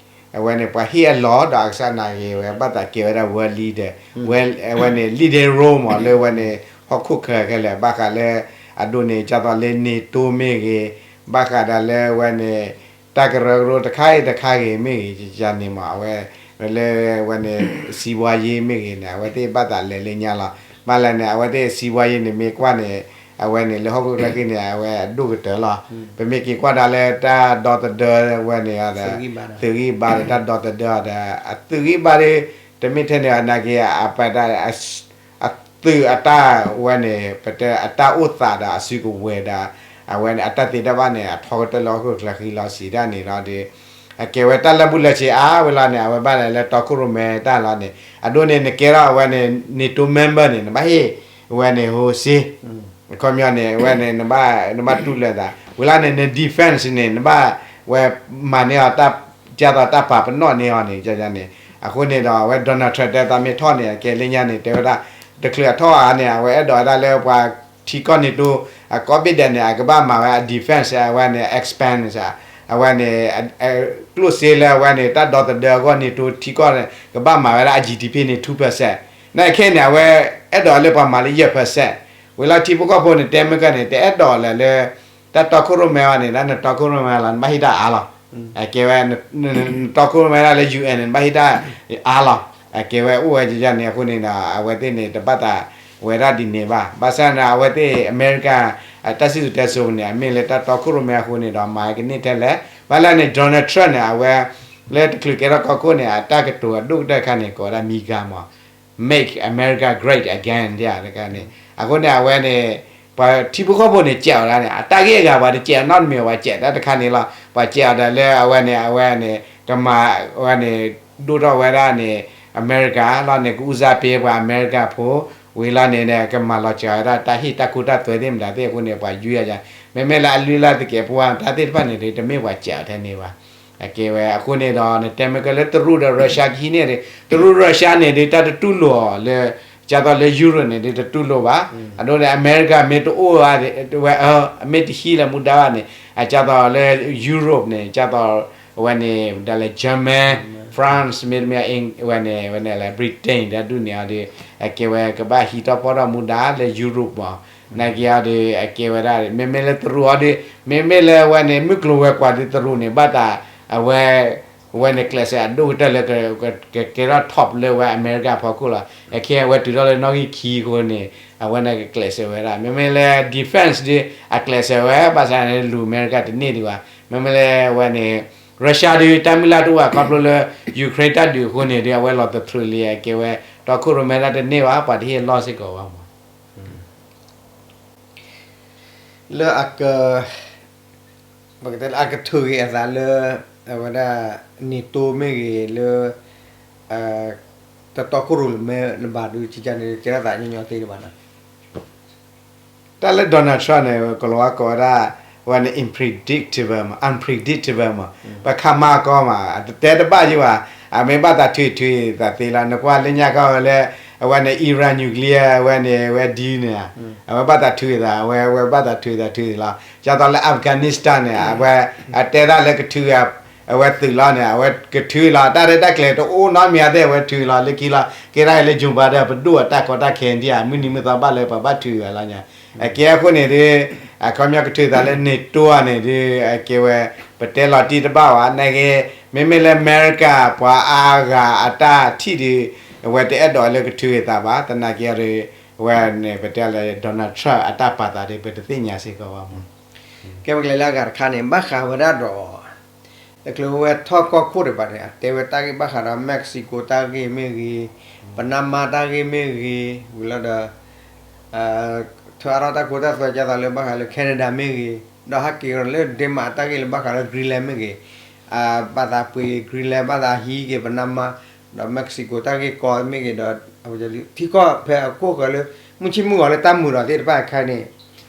အဝဲန့ၣ် ပှၤဟ့ၣ်အလီၢ်ဒီးအကစၢ်နာ်ဂ့ၤဝဲ ဘၣ်သးကဲဝဲဒၣ် world leader ဝဲန့ၣ် leader role မး လၢဝဲန့ၣ် ဟီၣ်ခိၣ်ချၢခဲလၢာ် ဘၣ်ဃးလၢ အဒိန့ၣ် ကၢ်သိးလၢ NATO မ့ၢ်ဂ့ၤ ဘၣ်ဃးဒီးလၢဝဲန့ၣ် တၢ်ကရၢကရိတခါအံၤတခါဂ့ၤမ့ၢ်ဂ့ၤ ယန့ၣ်မး အဝဲ လၢဝဲန့ၣ် စံးဘှါယ့မ့ၢ်ဂ့ၤန့ၣ် အဝဲသ့ၣ်ဘၣ်သးလဲၤလၢညါလီၤ. ဘၣ်လဲၣ်န့ၣ် အဝဲသ့ၣ်စံးဘှါယ့န့ၣ် မ့ၢ်ကွၢ်န့ၣ် အဝဲန့ၣ် လၢဟီၣ်ခိၣ်ချၢဃံန့ၣ် အဝဲအဒိၣ်ကတၢၢ်လီၤ. ပမ့ၢ်က့ၤကွၢ်ဒၣ်လၢတၢ်ဒီသဒၢဝဲန့ၣ်ဒီး သုးဂံၢ်ဘါဒီးတၢ်ဒီသဒၢဒီး အသုးဂံၢ်ဘါဒီး တမ့ၢ်ထဲန့ၣ် နာ်က့ အပ အသုးအတၢ်ဝဲန့ၣ် ပတဲအတၢ်အိၣ်သးဒီးအစုကဝဲၤဒီး အဝဲန့ၣ် အတၢ်သ့တၢ်ဘၣ်န့ၣ် အထီကတၢၢ်လၢဟီၣ်ခိၣ်ချၢဃံလီၤစံးဒၣ်န့ၣ်လီၤဒီး အကဲဝဲတၢ်လၢာ်ဘူၣ်လၢာ်စ့အါဝဲလီၤန့ၣ် အဝဲဘၣ်လဲၤလၢတီခိၣ်ရိၣ်မဲတၢ်လီၤန့ၣ် အဒိန့ၣ် နကဲထီၣ်အဝဲန့ၣ် NATO member န့ၣ် နဘၣ်ဟ့ၣ်ဝဲန့ၣ် ဟိစ့ အခီပညီန့ၣ် အဝဲန့ၣ် နဘၣ်တူၢ်လိာ်သး ဝံၤလီၤန့ၣ် န defense န့ၣ် နဘၣ်ဝဲမၤန့ၢ်အီၤ ကၢ်သိးတၢ်ပာ်ပနီၣ်န့ၢ်အီၤန့ၣ် န့ၣ် အဃိန့ၣ်ဒီး အဝဲ Donald Trump တဲသးမ့ၢ်ထီၣ်န့ၣ် အကဲလၢညါန့ၣ် တဲဝဲဒၣ် တချုးအထီၣ်ဧါန့ၣ် အဝဲအဲၣ်ဒိးဝဲဒၣ်လၢပှၤထံကီၢ် NATO အကိးဘ့ၣ်ဒဲးန့ၣ် အကဘၣ်မၤဝဲအ defense အဝဲန့ၣ် expand အဝဲန့ၣ် ကျိၣ်စ့လၢအဝဲန့ၣ် တၢ်ဒီသဒၢအဂီၢ် NATO ထံကီၢ်န့ၣ် ကဘၣ်မၤဝဲဒၣ်အ GDP န့ၣ် two percent နာ်က့န့ၣ် အဝဲအဲၣ်ဒိးလၢပှၤမၤလၢယဲၢ် percent ဝံၤလီၤထံဖိကီၢ်ဖိန့ၣ် တဲမ့ၢ်ကၢ်န့ၣ် တအဲၣ်ဒိးလၢၤလၢ တၢ်တီခိၣ်ရိၣ်မဲဘၣ်န့ၣ် လၢနတီခိၣ်ရိၣ်မဲလီၤ နဘၣ်ဟ့ၣ်တၢ်အါလီၤ. အကဲဝဲ နတီခိၣ်ရိၣ်မဲဒၣ်လၢ UN န့ၣ် နဘၣ်ဟ့ၣ်တၢ်အါလီၤ. အကဲဝဲအိၣ်ဝဲဒ်န့ၣ်အဃိန့ၣ်ဒီး အဝဲသ့ၣ်န့ၣ် တဘၣ်သးဝဲဒၣ်ဒ်န့ၣ်ဘၣ်. ဘၣ်ဆၣ်န့ၣ် အဝဲသ့ၣ်အမဲရကၤ တၢ်စံၣ်စိၤတဲစိၤန့ၣ် အမ့ၢ်လၢတၢ်တီခိၣ်ရိၣ်မဲအဃိန့ၣ်ဒီး မၤကန့ၢ်ထဲလဲၣ်. ဘၣ်လၢန့ၣ် Donald Trump န့ၣ် အဝဲ လၢတချုးကဲထီၣ်ကီၢ်ခိၣ်န့ၣ် အတၢ်ကတိၤအဒိၣ်ကတၢၢ်တခါန့ၣ် ကိးဝဲဒၣ် MAGA မး Make America Great Again န့ၣ် အဃိန့ၣ် အဝဲန့ၣ် ပှၤထံဖိကီၢ်ဖိန့ၣ် စဲးအီၤဒၣ်န့ၣ် အတၢ်ဂ့ၢ်အဂၤ ပှၤတစဲးအီၤနီတမံၤ ပှၤစဲးတၢ်တခါန့ၣ်လီၤ. ပှၤစဲးအီၤဒၣ်လၢအဝဲန့ၣ် အဝဲန့ၣ် ကမၤဝဲန့ၣ် ဒိၣ်ထီၣ်ဝဲဒၣ်န့ၣ် အမဲရကၤလီၤန့ၣ် ကအူစၢ်ပ့ၤပှၤအမဲရကၤဖိ ဝံၤလီၤန့ၣ် ကမၤလီၤစှၤဝဲဒၣ်တၢ်ဟ့ၣ်တၢ်ကူတၢ်သွဲသ့ၣ်မတၤသ့ၣ်အဃိန့ၣ် ပှၤယွံအီၤယါ မ့မ့ၢ်လၢအလုၢ်အလၢ်သကဲးပဝးတၢ်သ့ၣ်တဖၣ်န့ၣ် တမ့ၢ်ပှၤစဲးအီၤထဲန့ၣ်ဘၣ်. အကဲဝဲအဃိန့ၣ်ဒီး နတဲမ့ၢ်ကလၢတရူးဒီး Russia ကဟံးန့ၢ်ဒီး တရူး Russia န့ၣ်ဒီး တၢ်တတူၢ်လိာ်အီၤလၢ ကသိးလၢ Europe န့ၣ်ဒီး တတူၢ်လိာ်ဘၣ်. အဒိန့ၣ် America မ့ၢ်တအိၣ်ဝဲ ဝဲ မ့ၢ်တဟံးလၢမူဒါဘၣ်န့ၣ် အကသိးလၢ Europe န့ၣ် ကသိး အဝဲန့ၣ် ဒ်လဲၣ် German, France မ့တမ့ၢ် ဝဲန့ၣ် ဝဲန့ၣ်လၢ Britain တၢ်ဒုးန့ၣ်အီၤဒီး အကဲဝဲကဘၣ်ဟံးထီၣ်ဖီၣ်ထီၣ်မူဒါလၢ Europe မး. နာ်က့အီၤဒီး အကဲဝဲဒၣ် မ့မ့ၢ်လၢတရူးအီၤဒီး မ့မ့ၢ်လၢဝဲန့ၣ် မုၢ်ကျိၤဝဲၤကွာ်ဒီးတရူးန့ၣ် ဘၣ်တၢ် အဝဲ ဝဲန့ၣ်ကျဲးစၢးအဒိၣ်ကတၢၢ်လၢ ကကဲထီၣ် top လၢဝဲ America အဖီခိၣ်လီၤ. အခဲအံၤအဝဲတုၤထီၣ်လၢနီၣ်ဂံၢ်ခံအဃိန့ၣ် အဝဲန့ၣ်ကကျဲးစၢးဝဲဒၣ် မ့မ့ၢ်လၢ defense ဒီး အကျဲးစၢးဝဲ ဘၣ်ဆၣ်န့ၣ်လူၤ America တန့ၢ်ဒံးဘၣ်. မ့မ့ၢ်လၢဝဲန့ၣ် Russia ဒီး တၢ်မုၢ်လၢ်တအိၣ်ဘၣ်ခီဖျိလၢ Ukraine တၢ်ဒုးအဃိန့ၣ်ဒီး အဝဲလီၤသထြုးလံ အကဲဝဲ တီခိၣ်ရိၣ်မဲဒၣ်တန့ၢ်ဘၣ် ပှၤတဟ့ၣ်လီၢ်စ့ၢ်ကီးဘၣ်မး. လၢအက ပကတဲလၢအကထုးက့ၤအသးလၢ အဝဲဒၣ် NATO မ့ၢ်ဂ့ၤ လၢ တတီခိၣ်ရိၣ်မဲလၢၤဘၣ်ဒုး ကကန့ၣ် ကဲထီၣ်သးညီညီသ့လၢၤဘၣ်နီၤ. တၢ်လၢ Donald Trump န့ၣ် ကလီၤဝါကိးဝဲဒၣ် ဝဲန့ၣ် unpredictable မး unpredictable မး ပခါမါကီမး တတဲတဘၣ်ယံၤဘၣ် အမ့ၢ်ဘၣ်သးထုးထုးသးသ့လီၤ. နကွၢ်လၢညါခီဝဲလၢ အဝဲန့ၣ် Iran nuclear အဝဲန့ၣ် ဝဲဒ်န့ၣ် အဝဲဘၣ်သးထုးသး အဝဲဝဲဘၣ်သးထုးသးထုးသ့လီၤ. ကၠီသီလၢ Afghanistan န့ၣ် အဝဲ အတဲဒၣ်လၢကထုး အဝဲသုးလီၤန့ၣ် အဝဲကထုးလီၤ. တၢ်ရဲၣ်တၢ်ကျဲၤတအိၣ်နီတမံၤအသ့ၣ် အဝဲထုးလီၤ လၢခံလီၤ. ကဲဒၣ်လၢ Joe Biden ပဒိၣ်အတၢ်ကီတၢ်ခဲဒ်ဧါ မုၢ်နံၤမုၢ်သီဘၣ်လၢပှၤဘၣ်ထုးဝဲလီၤညါ. အကဲအဃိန့ၣ်ဒီး အခီပညီကထုးသးလၢ NATO န့ၣ်ဒီး အကဲဝဲ ပတဲလီၤတံၢ်တဘၣ်ဘၣ် နာ်က့ မ့မ့ၢ်လၢ America ပှၤအါဂၤအတၢ်ထံၣ်ဒီး အဝဲတအဲၣ်ဒိးလၢကထုးသးဘၣ် သနာ်က့ဒီး အဝဲန့ၣ် ပတဲလၢ Donald Trump အတၢ်ပာ်သးဒီး ပတသ့ၣ်ညါစ့ၢ်ကီးဘၣ်မး. ကဲပကလဲၤလၢအဂၤတခါန့ၣ် ဘၣ်ဃးဝဲဒၣ်ဒီး တချုးဝဲထီၣ်ကီၢ်ခိၣ်ဒံးဘၣ်န့ၣ် အတဲဝဲတၢ်ဂ့ၢ်ဘၣ်ဃးဒီး Mexico တၢ်ဂ့ၢ်မ့ၢ်ဂ့ၤ, Panama တၢ်ဂ့ၢ်မ့ၢ်ဂ့ၤ, ဝံၤလီၤဒီး ထၢအါထီၣ်တၢ်ကိၢ်တၢ်သွဲကသိးလၢဘၣ်ဃးလၢ Canada မ့ၢ်ဂ့ၤ, ဒီးဟဲက့ၤလၢ Denmark တၢ်ဂ့ၢ်လၢဘၣ်ဃးလၢ Greenland မ့ၢ်ဂ့ၤ, ဘၣ်သးပှ့ၤ Greenland ဘၣ်သးဟံးက့ၤ Panama ဒီး Mexico တၢ်ဂ့ၢ်ကီမ့ၢ်ဂ့ၤဒီး ထံကီၢ်ဖဲအခိၣ်ဃၢၤလၢ မုၢ်ဆ့ၣ်မုၢ်ဂီၤလၢတၢ်မုာ်ဒီးသ့ၣ်တဖၣ်အခါန့ၣ်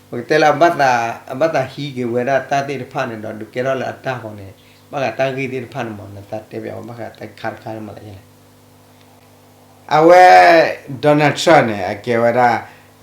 ပကတဲလၢ အဘၣ်သးဟံးက့ၤဝဲဒၣ်တၢ်သ့ၣ်တဖၣ်န့ၣ်ဒီး ဒုးကဲထီၣ်လၢအတၢ်ဃီန့ၣ် ဘၣ်ဃးတၢ်ဂ့ၢ်သ့ၣ်တဖၣ်န့ၣ်မး နသးတဲပဝဲဘၣ်ဃးတခါတခါန့ၣ်မးလဲၣ်. အဝဲ Donald Trump န့ၣ် အကဲဝဲဒၣ်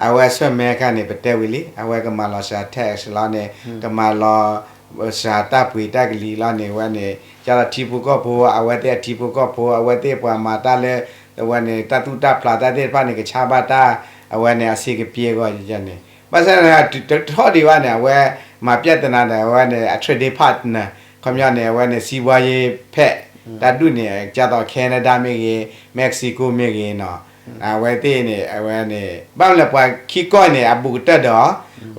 အဝဲဆၢၣ်မဲခါန့ၣ် ပတဲဝံၤလံ အဝဲကမၤလီၤစှၤ tax လီၤန့ၣ် ကမၤလီၤစှၤတၢ်ပှ့ၤတၢ်ကလံၤလီၤန့ၣ် ဝဲန့ၣ် ကၢ်လီၤထံဖိကီၢ်ဖိ အဝဲသ့ၣ်အထံဖိကီၢ်ဖိ အဝဲသ့ၣ်ပှၤမၤတၢ်လၢ အဝဲန့ၣ် တၢ်သူၣ်တၢ်ဖျးတၢ်သ့ၣ်တဖၣ်န့ၣ် ကဆါဘၣ်တၢ် အဝဲန့ၣ် အဆ့ကပျဲဂီၢ်န့ၣ် ဘၣ်ဆၣ်န့ၣ် တထီၣ်ဒံးဘၣ်န့ၣ် အဝဲမၤပျဲၢ်သနာ်ဒီး အဝဲန့ၣ် အ trading partner ခီပညီန့ၣ် အဝဲန့ၣ် စံးဘှီယ့ဖဲး တၢ်ဒူၣ်န့ၣ် ကၢ်သိး Canada မ့ၢ်ဂ့ၤ Mexico မ့ၢ်ဂ့ၤနီၤ အဝဲသ့ၣ်န့ၣ် အဝဲန့ၣ် ဘၣ်မနုၤလဲၣ် ပှၤခံကီၢ်န့ၣ် အဘူးကတၢၢ်ဒီး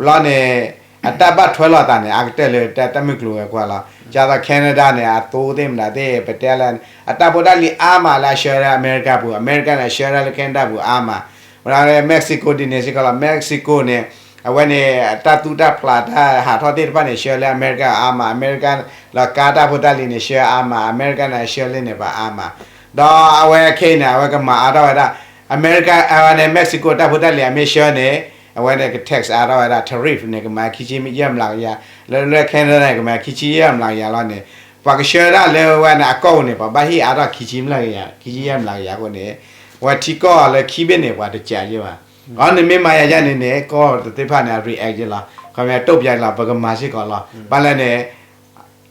လီၤန့ၣ် အတၢ်ဘၣ်ထွဲလိာ်သးန့ၣ် အါကတၢၢ်လၢတၢ်မုၢ်ကျိၤဝဲၤကွာ်လီၤ. ကၢ်သိး Canada န့ၣ် အသိသ့ၣ်မတၤသ့ၣ် ပတဲလၢ အတၢ်ဖိတၢ်လံၤအါမးလၢအဆှၢလၢအမဲရကၤပူၤ အမဲရကၤန့ၣ် အဆှၢဒၣ်လၢ Canada ပူၤအါမး ဝဲဒၣ်လၢ Mexico ဒ်န့ၣ်စ့ၢ်ကီးလီၤ. Mexico န့ၣ် အဝဲန့ၣ် တၢ်သူၣ်တၢ်ဖျးတၢ်ဟးထီၣ်သ့ၣ်တဖၣ်န့ၣ် ဆှၢလၢအမဲရကၤအါမး အမဲရကၤ လီၤကါတၢ်ဖိတၢ်လံၤန့ၣ် ဆှၢအါမး အမဲရကၤန့ၣ် အဆှၢလၢန့ၣ်ပှၤအါမး ဒီးအဝဲခဲအံၤန့ၣ် အဝဲကမၤအါထီၣ်ဝဲဒၣ် အမဲရကၤ အဝဲန့ၣ် Mexico တၢ်ဖိတၢ်လံၤအမ့ၢ်ဆှၢန့ၣ် အဝဲန့ၣ်က tax အါထီၣ်ဝဲဒၣ် tariff န့ၣ် ကမၤခံဆံယဲၢ်မျးကယၤ လၢလၢ Canada န့ၣ် ကမၤခံဆံယဲၢ်မျးကယၤလီၤန့ၣ် ပှၤကဆှၢဒၣ်လၢဝဲန့ၣ် အကီၢ်ပူၤန့ၣ် ပှၤဘၣ်ဟ့ၣ်အါထီၣ်ခံဆံမျးကယၤ ခံဆံယဲၢ်မျးကယၤအဃိန့ၣ် ဝဲထံကီၢ်လၢခံဘ့ၣ်န့ၣ် ပှၤတကးယဲၢ်ဘၣ်. အန့ၣ်မ့ၢ်မၤယၤယဲန့ၣ်န့ၣ် ကီၢ်သ့ၣ်တဖၣ်န့ၣ် အ react ယဲၢ်လီၤ ခီပညီတိာ်ပၠးလီၤ ပကမၤစ့ၢ်ကီးလီၤ ဘၣ်လဲၣ်န့ၣ်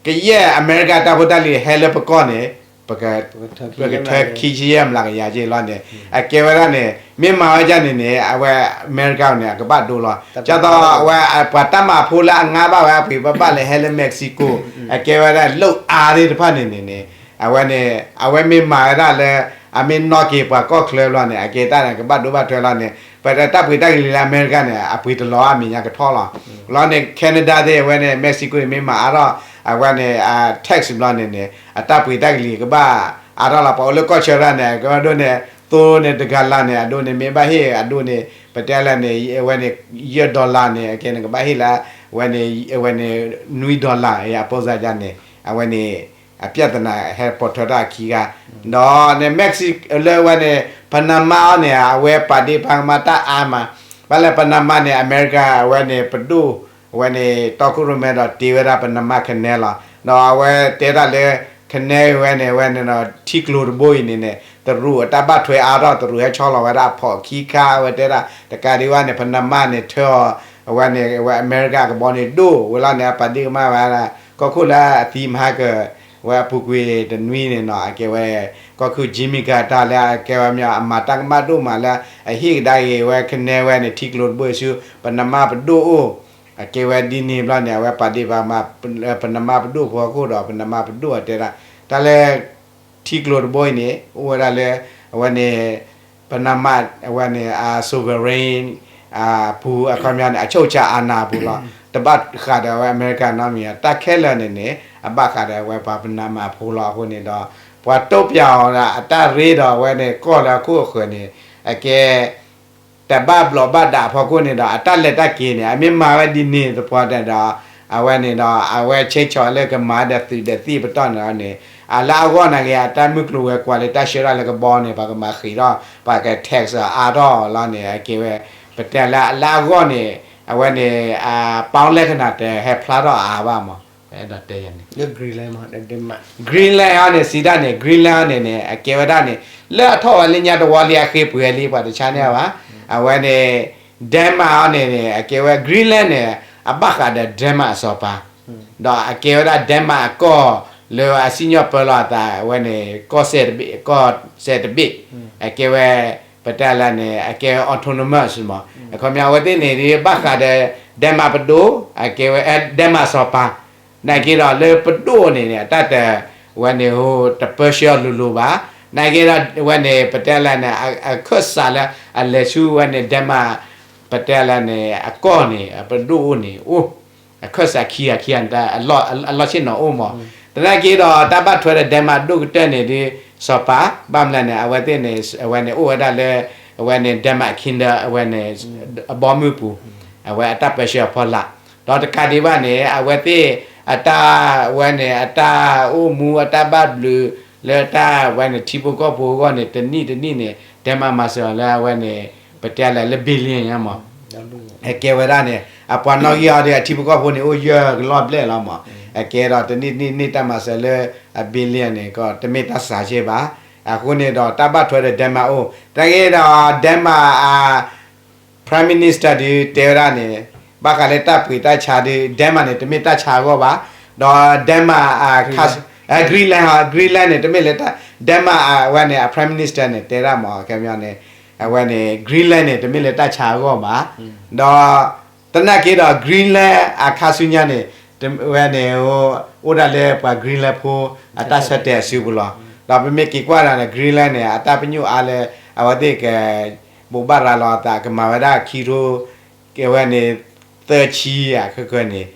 ကယဲၢ်အမဲရကၤတၢ်ဖိတၢ်လံၤဟဲလၢပကီၢ်န့ၣ် ပကထၢခံဆံယဲၢ်မျးကယၤက့လီၤန့ၣ် အကဲဝဲဒၣ်န့ၣ် မ့ၢ်မၤဝဲဒ်န့ၣ်န့ၣ် အဝဲအမဲရကၤန့ၣ် အကဘၣ်ဒိလီၤ ကၢ်သိးအဝဲပှၤတၢ်မၤဖိလၢအငါဘၣ်ဝဲအပှ့ၤဘၣ်ဘၣ်လၢဟဲလၢ Mexico အကဲဝဲဒၣ် လိၣ်အါသ့ၣ်တဖၣ်န့ၣ်န့ၣ်န့ၣ် အဝဲန့ၣ် အဝဲမ့ၢ်မၤဝဲဒၣ်လၢ အမ့ၢ်နီၣ်က့ၤပှၤကီၢ်ချၢဘျီန့ၣ် အကဲတၢ်န့ၣ် ကဘၣ်ဒိဘၣ်ထၢလီၤန့ၣ် ပတၢ်ပှ့ၤတၢ်ကလံၤလၢအမဲရကၤန့ၣ် အပှ့ၤတလီၤအမဲာ်ညါကထီၣ်လီၤ လီၤန့ၣ် Canada သ့ၣ် အဝဲန့ၣ် Mexico န့ၣ် မ့ၢ်မၤအါထီၣ် အဝဲန့ၣ် tax ဘျီန့ၣ်န့ၣ် အတၢ်ပှ့ၤတၢ်ကလံၤကဘၣ်အါထီၣ်လီၤ ပှၤအိၣ်လၢကီၢ်ဆၢဒၣ်န့ၣ် ကဘၣ်ဒိန့ၣ် သိန့ၣ်တဂၤလၢ်န့ၣ် အဒိန့ၣ် မ့ၢ်ဘၣ်ဟ့ၣ်အဒိန့ၣ် ပတဲလၢန့ၣ် အဝဲန့ၣ် ယဲၢ် dollar န့ၣ် အကဲန့ၣ် ကဘၣ်ဟ့ၣ်လၢ အဝဲန့ၣ် အဝဲန့ၣ် နွံ dollar အပီစါယါန့ၣ် အဝဲန့ၣ် အပျၢ်သနာ်ဟဲပိာ်ထွဲထီၣ်အခံဂၤ ဒီးန့ၣ် Mexico လၢအဝဲန့ၣ် Panama အီၤန့ၣ် အဝဲပာ်ဒ့ၣ်ပာ်ကမၣ်တၢ်အါမး ဘၣ်လၢ Panama န့ၣ် အမဲရကၤ အဝဲန့ၣ် ပဒိၣ် အဝဲန့ၣ် တီခိၣ်ရိၣ်မဲဒီးတ့ဝဲဒၣ် Panama Canal လီၤ ဒီးအဝဲတဲဒၣ်လၢ ခဲန့ၣ်ဝဲန့ၣ် အဝဲန့ၣ်ဒီး ထံကျိတဘိအံၤန့ၣ်န့ၣ် တရူးအတၢ်ဘၣ်ထွဲအါထီၣ် တရူးဟဲဆီလီၤဝဲဒၣ်အဖီၣ်ခံခါ အဝဲတဲဒၣ် တကးဒံးဘၣ်န့ၣ် ပနမၢ်န့ၣ်ထၢအီၤ အဝဲန့ၣ် အဝဲအမဲရကၤကဘီန့ၣ်ဒိၣ်ဝဲလီၤန့ၣ် အပာ်ဒ့ၣ်ကမၣ်ဝဲဒၣ် ကီၢ်ခိၣ်လၢအသံမဟါက ဝဲအပူၤကွံာ်တနွံန့ၣ်နီၤ အကဲဝဲ ကီၢ်ခိၣ် Jimmy Carter လၢအကဲဝဲမ့ၢ်အမၤတၢ်ကမၣ်ဒိၣ်မးလၢ အဟ့ၣ်ကဒါက့ၤဝဲခဲန့ၣ်ဝဲန့ၣ် ထံကျိတဘိအံၤဆူ ပနမၢ်ပဒိၣ်အိၣ် အကဲဝဲဒ်န့ၣ်ဘျီန့ၣ် အဝဲပာ်ဒ့ၣ်ပာ်ကမၣ် ပနမၢ်ပဒိၣ်ဖီခိၣ်ဒီး ပနမၢ်ပဒိၣ်အတဲဒၣ် တၢ်လၢ ထံကျိတဘိအံၤန့ၣ် အိၣ်ဝဲဒၣ်လၢ အဝဲန့ၣ် ပနမၢ် အဝဲန့ၣ် အ sovereign အပူၤ အခီပညီန့ၣ် အချုပ်အခြာအာဏာအပူၤလီၤ. တဘၣ်ဃးဒီးအဝဲအမဲရကၤနီတမံၤ တၢ်ခဲလၢာ်န့ၣ်န့ၣ် အဘၣ်ဃးဒီးအဝဲပှၤပနမၢ်ဖိလီၤ. အဃိန့ၣ်ဒီး ပှၤတိပၠးအီၤဒီးအတၢ်ရ့ဒီးအဝဲန့ၣ် ကီၢ်လၢအခိၣ်အဃၢၤန့ၣ် အကဲ တဘၣ်ဘျီးဘၣ်ဒါဖီခိၣ်န့ၣ်ဒီး အတၢ်လဲၤတၢ်က့ၤန့ၣ် အမ့ၢ်မၤဝဲဒ်န့ၣ်သပှၢ်တၢၢ်ဒီး အဝဲန့ၣ်ဒီး အဝဲဆဲးဆီၣ်လၢကမၤဒီးသုးဒီးသံၣ်ပတီၢ်န့ၣ်လီၤန့ၣ် အလၢအဂီၢ်နာ်က့ အတၢ်မုၢ်ကျိၤဝဲၤကွာ်လၢတၢ်ဆှၢတၢ်လၢကဘီန့ၣ် ပှၤကမၤဃံးထီၣ် ပှၤက tax အါထီၣ်လီၤန့ၣ် အကဲဝဲ ပတဲလၢအလၢအဂီၢ်န့ၣ် အဝဲန့ၣ် ပီၣ်လဲၣ်ကနၣ်တဟဲဖျါထီၣ်အါဘၣ်မး အဲၣ်ဒိးတဲယၤန့ၣ် Greenland ဟီန့ၣ် စံးဒၣ်န့ၣ် Greenland ဟီန့ၣ်န့ၣ် အကဲဝဲဒၣ်န့ၣ် လၢအထီၣ်ဝဲလၢညါတဝီလံ အဃ့ပှဲၤလံ ပှၤတဆါန့ၢ်ဘၣ် အဝဲန့ၣ် Denmark ဟီန့ၣ်န့ၣ် အကဲဝဲ Greenland န့ၣ် အဘၣ်ဃးဒီး Denmark အစီၤပၤ ဒီးအကဲဝဲဒၣ် Denmark အကီၢ်လၢအစံၣ်ညီၣ်ပၢလီၤအသး အဝဲန့ၣ် ကီၢ်စဲၣ်တဘ့ၣ် ကီၢ်စဲၣ်တဘ့ၣ် အကဲဝဲ ပတဲလၢန့ၣ် အကဲ autonomous မး အခီပညီအဝဲသ့ၣ်န့ၣ် ဘၣ်ဃးဒီး Denmark ပဒိၣ် အကဲဝဲ Denmark စီၤပၤ နာ်က့ဒီးလၢပဒိၣ်န့ၣ်န့ၣ် အတၢ်တ ဝဲန့ၣ် တပၢဆှၢအီၤလိၤလိၤဘၣ် နာ်က့ဒီးဝဲန့ၣ် ပတဲလၢန့ၣ် အခၢၣ်စးလၢအလဲၤဆူဝဲန့ၣ် Denmark ပတဲလၢန့ၣ် အကီၢ်န့ၣ် ပဒိၣ်အိၣ်န့ၣ်အိၣ် အခၢၣ်စးခံဂၤခံဂၤန့ၣ် အလီၢ်ဆ့ၣ်နီၤအိၣ်မး သနာ်က့ဒီးတၢ်ဘၣ်ထွဲဒီး Denmark ဒိၣ်ကတၢၢ်န့ၣ်ဒီး စီၤပၤ ဘၣ်မနုၤလဲၣ်န့ၣ် အဝဲသ့ၣ်န့ၣ် အဝဲန့ၣ်အိၣ်ဝဲဒၣ်လၢ အဝဲန့ၣ် Denmark Kingdom အဝဲန့ၣ် အဘီမုၢ်ပူၤ အဝဲအတၢ်ပၢဆှၢအဖီလာ် ဒီးတကးဒံးဘၣ်န့ၣ် အဝဲသ့ၣ်အတၢ်ဝဲန့ၣ် အတၢ်အိၣ်မူအတၢ်ဘၣ်ဘျုး လၢတၢ်ဝဲန့ၣ်ထံဖိကီၢ်ဖိအဂီၢ်န့ၣ် တနံၣ်တနံၣ်န့ၣ် Denmark မၤစၢၤအီၤလၢအဝဲန့ၣ် ပတဲလၢ billion ညါမး အကဲဝဲဒၣ်န့ၣ် အပှၤနီၣ်ဂံၢ်အီၤဒီးအထံဖိကီၢ်ဖိန့ၣ် အိၣ်ယၢၢ်ကလီၢ်ဘျဲၣ်လီၤမး အကဲဒီးတနံၣ်တနံၣ်န့ၢ်တၢ်မၤစၢၤလၢအ billion န့ၣ် ကတမ့ၢ်တၢ်စှၤစ့ၢ်ဘၣ် အဃိန့ၣ်ဒီးတၢ်ဘၣ်ထွဲဒီး Denmark အိၣ် သနာ်က့ဒီး Denmark အ Prime Minister ဒုးတဲဝဲဒၣ်န့ၣ် ဘၣ်ဃးလၢတၢ်ပှ့ၤတၢ်ဆါဒုး Denmark န့ၣ် တမ့ၢ်တၢ်ဆါအဂီၢ်ဘၣ် ဒီး Denmark အခါ Greenland ဟီ Greenland န့ၣ် တမ့ၢ်လၢ Denmark အဝဲန့ၣ် အ Prime Minister န့ၣ် တဲဒၣ်မး ခဲမီန့ၣ် အဝဲန့ၣ် Greenland န့ၣ် တမ့ၢ်လၢတၢ်ဆါအဂီၢ်ဘၣ် ဒီး သနာ်က့ဒီး Greenland အခါဆူညါန့ၣ် ဝဲန့ၣ် အိၣ်ဒၣ်လၢပှၤ Greenland ဖိ အတၢ်ဆၢတဲာ်အစုပူၤလီၤ. ဒီးပမ့ၢ်က့ၤကွၢ်ဒီးန့ၣ် Greenland န့ၣ် အတၢ်ပညိၣ်အါလၢ အဝဲသ့ၣ်က ဘိးဘၣ်ရၤလီၤအသး ကမၤဝဲဒၣ်ခံထိ ကဲဝဲန့ၣ် သၢဆံဧါ ခဲကၢန့ၣ်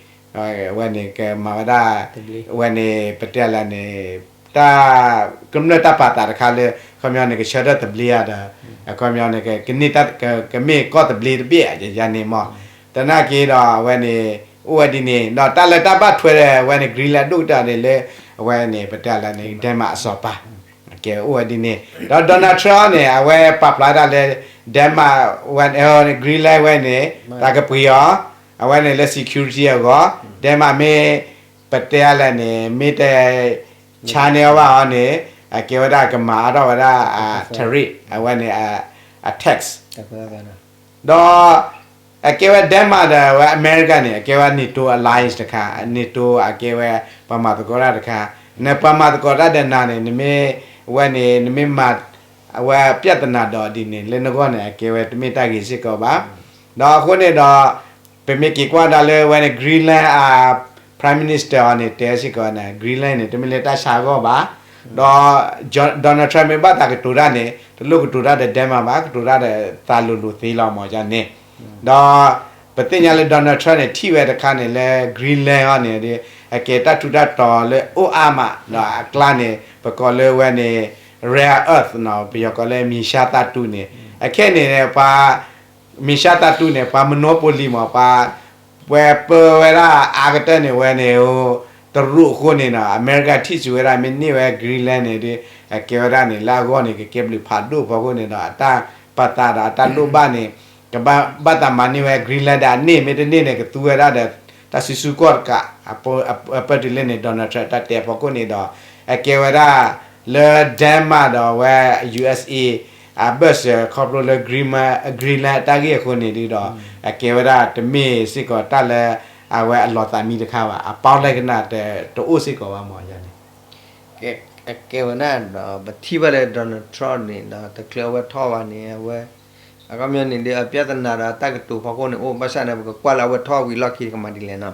ဝဲန့ၣ် ကမၤဝဲဒၣ် ဝဲန့ၣ် ပတဲလၢန့ၣ် တၢ် ကမျၢၢ်တၢ်ပာ်သးတခါလၢ ခီပညီန့ၣ် ကဆၢထၢၣ်သဘျ့ဧါဒီး အခီပညီန့ၣ် ကမ့ၢ်ကီၢ်သဘျ့တဘ့ၣ်ယၤန့ၣ်မး သနာ်က့ဒီး အဝဲန့ၣ် အိၣ်ဝဲဒ်န့ၣ် ဒီးတၢ်လၢတၢ်ဘၣ်ထွဲဒီး အဝဲန့ၣ် Greenland ဒိၣ်ကတၢၢ်န့ၣ်လၢ အဝဲန့ၣ် ပတဲလၢန့ၣ် Denmark အစီၤပၤ ကဲအိၣ်ဝဲဒ်န့ၣ် ဒီး Donald Trump န့ၣ် အဝဲပာ်ဖျါဒၣ်လၢ Denmark ဝဲ Greenland ဝဲန့ၣ် တၢ်ကပှ့ၤအီၤ အဝဲန့ၣ်လၢ security အဂီၢ် Denmark မ့ၢ် ပတဲလၢန့ၣ် မ့ၢ်တ ဆါန့ၢ်အီၤဘၣ်အီၤန့ၣ် အကဲဝဲဒၣ်ကမၤအါထီၣ်ဝဲဒၣ် tariff အဝဲန့ၣ် အ tax ဒီး အကဲဝဲ Denmark ဒီးဝဲအမဲရကၤန့ၣ် အကဲဝဲ NATO alliance တခါ NATO အကဲဝဲ ပှၤမၤသကိးတၢ်တခါ နပှၤမၤသကိးတၢ်ဒီးနၤန့ၣ် နမ့ၢ် ဝဲန့ၣ် နမ့ၢ်မၤ အဝဲ ပြဿနာ ဒီးဒ်န့ၣ် လၢနဂီၢ်န့ၣ် အကဲဝဲတမ့ၢ်တၢ်ဂ့ၤစ့ၢ်ကီးဘၣ် ဒီးအဃိန့ၣ်ဒီး ပမ့ၢ်က့ၤကွၢ်ဒၣ်လၢဝဲန့ၣ် Greenland အ Prime Minister အီၤန့ၣ် တဲစ့ၢ်ကီးန့ၣ် Greenland န့ၣ် တမ့ၢ်လၢတၢ်ဆါအဂီၢ်ဘၣ် ဒီး Donald Trump မ့ၢ်ဘၣ်သးကတိၤတၢ်န့ၣ် တလိၣ်ကတိၤတၢ်ဒီး Denmark ဘၣ် ကတိၤတၢ်ဒီးသးလိၤလိၤသ့လီၤမးယန့ၣ် ဒီး ပသ့ၣ်ညါလၢ Donald Trump န့ၣ် ထံၣ်ဝဲတခါန့ၣ်လၢ Greenland အီၤန့ၣ် အကဲတၢ်ထူးတၢ်တီၤလၢအိၣ်အါမး ဒီးအကျါန့ၣ် ပကိးလၢဝဲန့ၣ် rare earth နီၤ ပယီၤကိးလၢမြေရှားသတ္တုန့ၣ် အခဲန့ၣ် ပှၤ မြေရှားသတ္တုန့ၣ် ပှၤ monopoly မး ပှၤ ပှၤပၢဝဲဒၣ်အါကတၢၢ်န့ၣ်ဝဲန့ၣ် တရူးအဃိန့ၣ်နီၤ အမဲရကၤထံၣ်စူၤဝဲဒၣ် မ့ၢ်န့ၢ်ဝဲ Greenland န့ၣ်ဒီး အကဲဝဲဒၣ်န့ၣ် လၢအဂီၢ်န့ၣ် ကကဲဘျုးဖးဒိၣ်ဖီခိၣ်န့ၣ်ဒီး အတၢ်ပာ်သးဒီးအတၢ်လိၣ်ဘၣ်န့ၣ် ကဘၣ်ဘၣ်သးမၤန့ၢ်ဝဲ Greenland ဒီးအန့ၢ် မ့ၢ်တန့ၢ်န့ၣ် ကသူဝဲဒၣ်ဒီး တၢ်စုဆူၣ်ကီၢ်တကး အပၢၢ်တုၤလၢန့ၣ် Donald Trump တၢ်တဲအဖီခိၣ်န့ၣ်ဒီး အကဲဝဲဒၣ်လၢ Denmark ဒီးဝဲ U S A အဘၢၣ်စၢၤခီဖျိလၢ Greenland Greenland အတၢ်ဂ့ၢ်အဃိန့ၣ်ဒုးဒီး အကဲဝဲဒၣ်တမ့ၢ်စ့ၢ်ကီးတၢ်လၢ အဝဲအလီၤသးမံတခါဘၣ် အပေါင်းလက္ခဏာ တအိၣ်စ့ၢ်ကီးဘၣ်မ့ၢ်န့ၣ် ကဲဝဲဒၣ်ဒီး ပထံၣ်ဘၣ်လၢ Donald Trump န့ၣ်ဒီး တချုးအဝဲထီၣ်ဘၣ်န့ၣ် အဝဲ အခီပညီန့ၣ်ဒီး အပြဿနာဒီးအတၢ်ကတိၤဖီခိၣ်န့ၣ်အိၣ် ဘၣ်ဆၣ်န့ၣ် ပကကွၢ်လၢအဝဲထီၣ်ဝံၤလီၢ်ခံကမၤဒ်လဲၣ်နီၤ.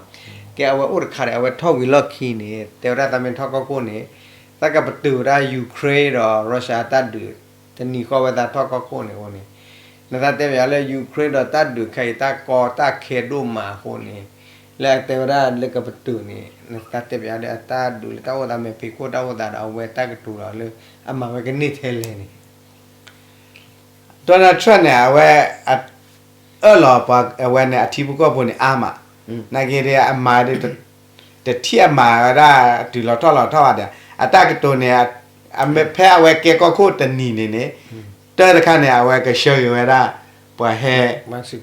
ကဲအဝဲအိၣ်တခါန့ၣ် အဝဲထီၣ်ဝံၤလီၢ်ခံန့ၣ် တဲဝဲဒၣ်သးမ့ၢ်ထီၣ်ကီၢ်ခိၣ်န့ၣ် သးကပတုာ်ဝဲဒၣ် Ukraine ဒီး Russia အတၢ်ဒုး တနံၤဃီဝဲသးထီၣ်ကီၢ်ခိၣ်န့ၣ်အဃိန့ၣ် နသးတဲပယါလၢ Ukraine ဒီးတၢ်ဒုးခဲအံၤ တၢ်ကီတၢ်ခဲဒိၣ်မးအဃိန့ၣ် လၢအတဲဝဲဒၣ်လၢကပတုာ်န့ၣ် နသးတဲပယါဒီး အတၢ်ဒုးလၢတၢ်အိၣ်သးမဲာ်ဖံးခိၣ်တၢ်အိၣ်သးဒီး အဝဲတၢ်ကတိၤဒီးလၢ အမၤဝဲကန့ၢ်ထဲလဲၣ်န့ၣ် Donald Trump န့ၣ် အဝဲ အၢၣ်လီၤပှၤအဝဲန့ၣ် အထံဖိကီၢ်ဖိန့ၣ်အါမး, နာ်က့ဒီး အမၤဒီး တထံၣ်အမၤဝဲဒၣ် တုၤလီၤထီၣ်လီၤထီၣ်ဘၣ်ဒီး အတၢ်ကတိၤန့ၣ် အမ့ၢ်ဖဲအဝဲကဲကီၢ်ခိၣ်တနံၤန့ၣ်န့ၣ် တၢ်တခါန့ၣ် အဝဲကဆှၢက့ၤဝဲဒၣ် ပှၤဟဲ ပှၤ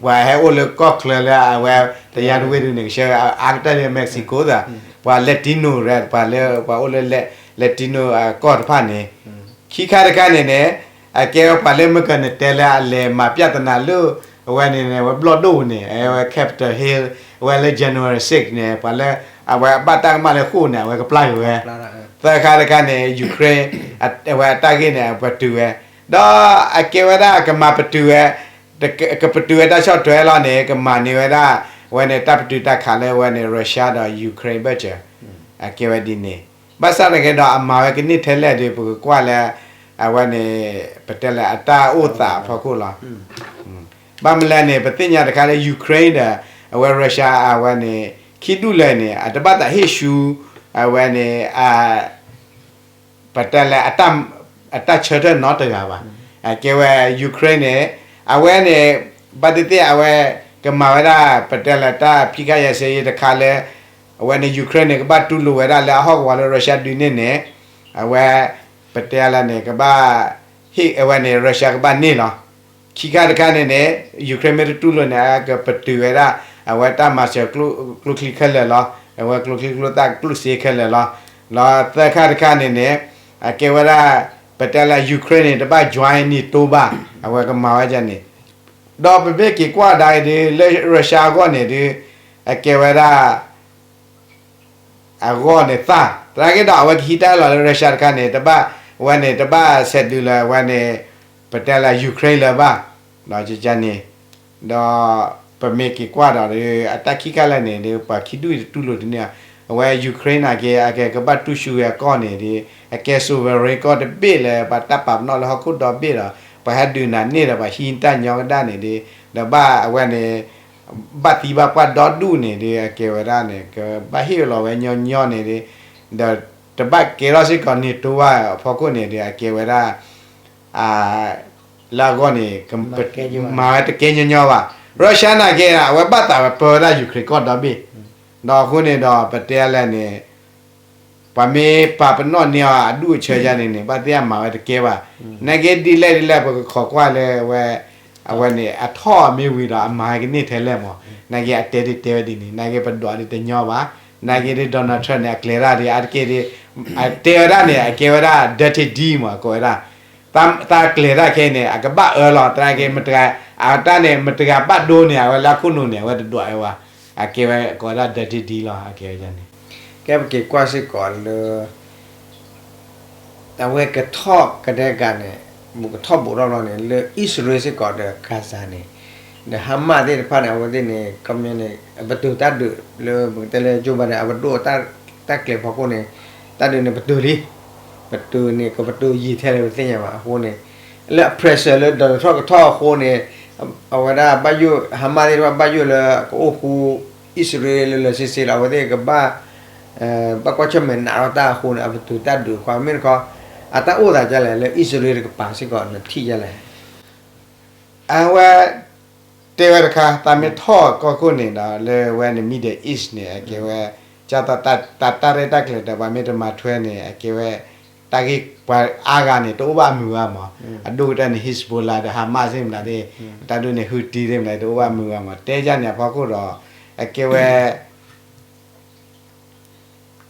ဟဲအိၣ်လၢကီၢ်ချၢလၢအဝဲ တယါတဝ့ၢ်ဒုန့ၣ် ကဆှၢအါကတၢၢ်လၢ Mexico သး ပှၤ Latino ရၢ ပှၤလၢ ပှၤအိၣ်လၢ Latino ကီၢ်တဖၣ်န့ၣ် ခံခါတခါန့ၣ်န့ၣ် အကဲဝဲပှၤလၢမုၢ်ကနတဲလၢအလဲၤမၤပြဿနာလၢ အဝဲန့ၣ် အဝဲဘျီၣ်ဒိၣ်န့ၣ် အဝဲ Capitol Hill အဝဲလၢ January six န့ၣ် ပှၤလၢ အဝဲဘၣ်တၢ်ကမၣ်လၢဃိာ်န့ၣ် အဝဲကပျၢ်က့ၤဝဲ, သၢခါတခါန့ၣ် Ukraine အဝဲအတၢ်ဂ့ၢ်န့ၣ် အပတုာ်ဝဲ, ဒီးအကဲဝဲဒၣ်ကမၤပတုာ်ဝဲ ကပတုာ်ဝဲတၢ်ဆီၣ်ထွဲလီၤန့ၣ် ကမၤန့ၢ်ဝဲဒၣ် အဝဲန့ၣ် တၢ်ပတုာ်တၢ်ခးလၢအဝဲန့ၣ် Russia ဒီး Ukraine ဘၢၣ်စၢၤ, အကဲဝဲဒ်န့ၣ်, ဘၣ်ဆၣ်သနာ်က့ဒီး အမၤဝဲကန့ၢ်ထဲလဲၣ်ဒီး ပကကွၢ်လၢ အဝဲန့ၣ် ပတဲလၢအတၢ်အိၣ်သးအဖီခိၣ်လီၤ. ဘၣ်မနုၤလဲၣ်န့ၣ် ပသ့ၣ်ညါတခါလၢ Ukraine ဒီး အဝဲ Russia အဝဲန့ၣ် ခံဒူၣ်လၢာ်န့ၣ် အတဘၣ်သးဟ့ၣ်ဆူ အဝဲန့ၣ် ပတဲလၢ အတၢ်ဆၢထၢၣ်နီတဂၤဘၣ်. အကဲဝဲ Ukraine န့ၣ် အဝဲန့ၣ် ဘၣ်သ့ၣ်သ့ၣ် အဝဲကမၤဝဲဒၣ် ပတဲလၢတၢ်ဖံးခါယဲစဲယဲတခါလၢ အဝဲန့ၣ် Ukraine န့ၣ် ကဘၣ်တူၢ်လိာ်ဝဲဒၣ်လၢအဟီၣ်ကဝီၤလၢ Russia ဒုန့ၣ်န့ၣ် အဝဲ ပတဲလၢန့ၣ် ကဘၣ်ဟ့ၣ်အဝဲန့ၣ် Russia ကဘၣ်န့ၢ်လီၤ. ခံခါတခါန့ၣ်န့ၣ် Ukraine မ့ၢ်တတူၢ်လိာ်န့ၣ် အကပတုာ်ဝဲဒၣ် အဝဲတၢ်မၤစၢၤကျိချံခဲလၢာ်လီၤ. အဝဲကျိချံကျိသၣ်ကျိၣ်စ့ခဲလၢာ်လီၤ. လီၤသၢခါတခါန့ၣ်န့ၣ် အကဲဝဲဒၣ် ပတဲလၢ Ukraine န့ၣ် တဘၣ် join NATO ဘၣ် အဝဲကမၤဝဲဒ်န့ၣ်, ဒီးပမ့ၢ်က့ၤကွၢ်ဒၣ်အံၤဒုး လၢ Russia အဂီၢ်န့ၣ်ဒုး အကဲဝဲဒၣ် အဂီၢ်န့ၣ်သၣ် သနာ်က့ဒီး အဝဲကဟံးတၢ်အၢၣ်လီၤလၢ Russia တခါန့ၣ် တဘၣ် အဝဲန့ၣ် တဘၣ်ဆဲးဒုးလၢအဝဲန့ၣ် ပတဲလၢ Ukraine လၢၤဘၣ်, ဒီးန့ၣ် ဒီးပမ့ၢ်က့ၤကွၢ်ဒီး အတၢ်ခံခါလၢာ်န့ၣ်ဒီး ပှၤခံဒူၣ်အံၤတတူၢ်လိာ်တန့ၢ်ဘၣ်. အဝဲ Ukraine နာ်က့ အကဲကဘၣ်တူၢ်ဆူၣ်ဝဲအကီၢ်န့ၣ်ဒီး အကဲ sovereign ကီၢ်တဘ့ၣ်လၢ ပှၤတၢ်ပာ်ပနီၣ်လၢဟီၣ်ခိၣ်ဒီဘ့ၣ်ဒီး ပှၤဟဲဒုးနၤန့ၢ်ဒီး ပှၤဟံးတၢ်ညီကဒၣ်န့ၣ်ဒီး ဒီးဘၣ်အဝဲန့ၣ် ဘၣ်သံဘၣ်ပှၢ်ဒီဒူၣ်န့ၣ်ဒီး အကဲဝဲဒၣ်န့ၣ် ကဘၣ်ဟ့ၣ်လီၤဝဲညီညီန့ၣ်ဒီး ဒီးတဘၣ်ကဲထီၣ်စ့ၢ်ကီး NATO ဘၣ်အဖီခိၣ်န့ၣ်ဒီး အကဲဝဲဒၣ် လၢအဂီၢ်န့ၣ် မၤဝဲတကဲညီညီဘၣ်. Russia နာ်က့ အဝဲဘၣ်သးဝဲပၢဝဲဒၣ် Ukraine ကီၢ်ဒီဘ့ၣ်, ဒီးအဃိန့ၣ်ဒီး ပတဲလဲၣ်န့ၣ် ပှၤမ့ၢ်ပာ်ပနီၣ်န့ၢ်အီၤအဒူၣ်အဆၢယါန့ၣ်န့ၣ် ဘၣ်သ့ၣ်အမၤဝဲတကဲဘၣ်. နာ်က့ဒ်လဲၣ်ဒ်လဲၣ် ပကခိးကွၢ်လၢဝဲ အဝဲန့ၣ် အထီၣ်အမ့ၢ်ဝံၤဒီး အမၤကန့ၢ်ထဲလဲၣ်မး. နာ်က့အတဲဒ်တဲဝဲဒ်န့ၣ် နာ်က့ပဒွးဒ်တညီဘၣ်. နာ်က့ဒ် Donald Trump န့ၣ် အကျဲၤတၢ်ဒ်အါတက့ၢ်ဒ် အတဲဝဲဒၣ်န့ၣ် အကဲဝဲဒၣ် dirty deal မး အကိးဝဲဒၣ် တၢ်ကျဲၤတၢ်ခဲအံၤန့ၣ် အကဘၣ်အၢလီၤ သနာ်က့ မတဂၤ အတၢ်န့ၣ် မတဂၤဘၣ်ဒိန့ၣ် အဝဲလၢအခိၣ်နူာ်န့ၣ် အဝဲတဒွးဝဲဘၣ်. အကဲဝဲကိးဝဲဒၣ် dirty deal လီၤ အကဲဝဲန့ၣ်. ကဲပက့ၤကွၢ်စ့ၢ်ကီးလၢ အဝဲကထီၣ်ကဒဲကဒါန့ၣ် ဘူးကထီၣ်ဘူးထီၣ်ဘျီန့ၣ် လၢအံၣ်စရ့လးစ့ၢ်ကီးဒီး Gaza န့ၣ် ဒီး Hamas သ့ၣ်တဖၣ်န့ၣ် အဝဲသ့ၣ်န့ၣ် ခီပညီန့ၣ် ပတုာ်တၢ်ဒုးလၢ ပကတဲလၢ Joe Biden အဝဲဒိၣ်တၢ်ကျဲၤဖီခိၣ်န့ၣ် တၢ်ဒုးန့ၣ်ပတုာ်လံ ပတုာ်န့ၣ် ကပတုာ်ယံာ်ထဲလဲၣ်ပသ့ၣ်ညါဘၣ်အဃိန့ၣ် လၢအ pressure လၢ Donald Trump ကထီၣ်အဃိန့ၣ် အဝဲဒၣ်ဘၣ်ယိၣ် Hamas သ့ၣ်တဖၣ်ဘၣ်ယိၣ်လၢကအိၣ်ဃူ အံၣ်စရ့လးလၢလၢဆ့ဆ့လီၤ အဝဲသ့ၣ်ကဘၣ် ဘၣ်ကွၢ်ဆၢၣ်မဲာ်နးထီၣ်တၢ်အဃိန့ၣ် အပတုာ်တၢ်ဒုးခွါ မ့ၢ်တခီ အတၢ်အိၣ်သးဒ်လဲၣ် လၢအံၣ်စရ့လးတကပၤစ့ၢ်ကီးနထံၣ်ဒ်လဲၣ်. အဝဲ တဲဝဲတခါ သးမ့ၢ်ထီၣ်ကီၢ်ခိၣ်န့ၣ်ဒီး လၢဝဲန့ၣ် Middle East န့ၣ် အကဲဝဲ ကၢ်သီးတၢ်တၢ်ရဲၣ်တၢ်ကျဲၤဒီး ပှၤမ့ၢ်တမၤထွဲန့ၣ် အကဲဝဲ တၢ်ဂ့ၢ်ပှၤအါဂၤန့ၣ် တအိၣ်ဘၣ်အမုာ်ဘၣ်မး အဒိၣ်ကတၢၢ်န့ၣ် Hezbollah ဒီး Hamas သ့ၣ်မတၤသ့ၣ် တၢ်ဒိၣ်န့ၣ် Houthi သ့ၣ်မတၤ တအိၣ်ဘၣ်မုာ်ဘၣ်မး တဲယါန့ၣ်အဖီခိၣ်ဒီး အကဲဝဲ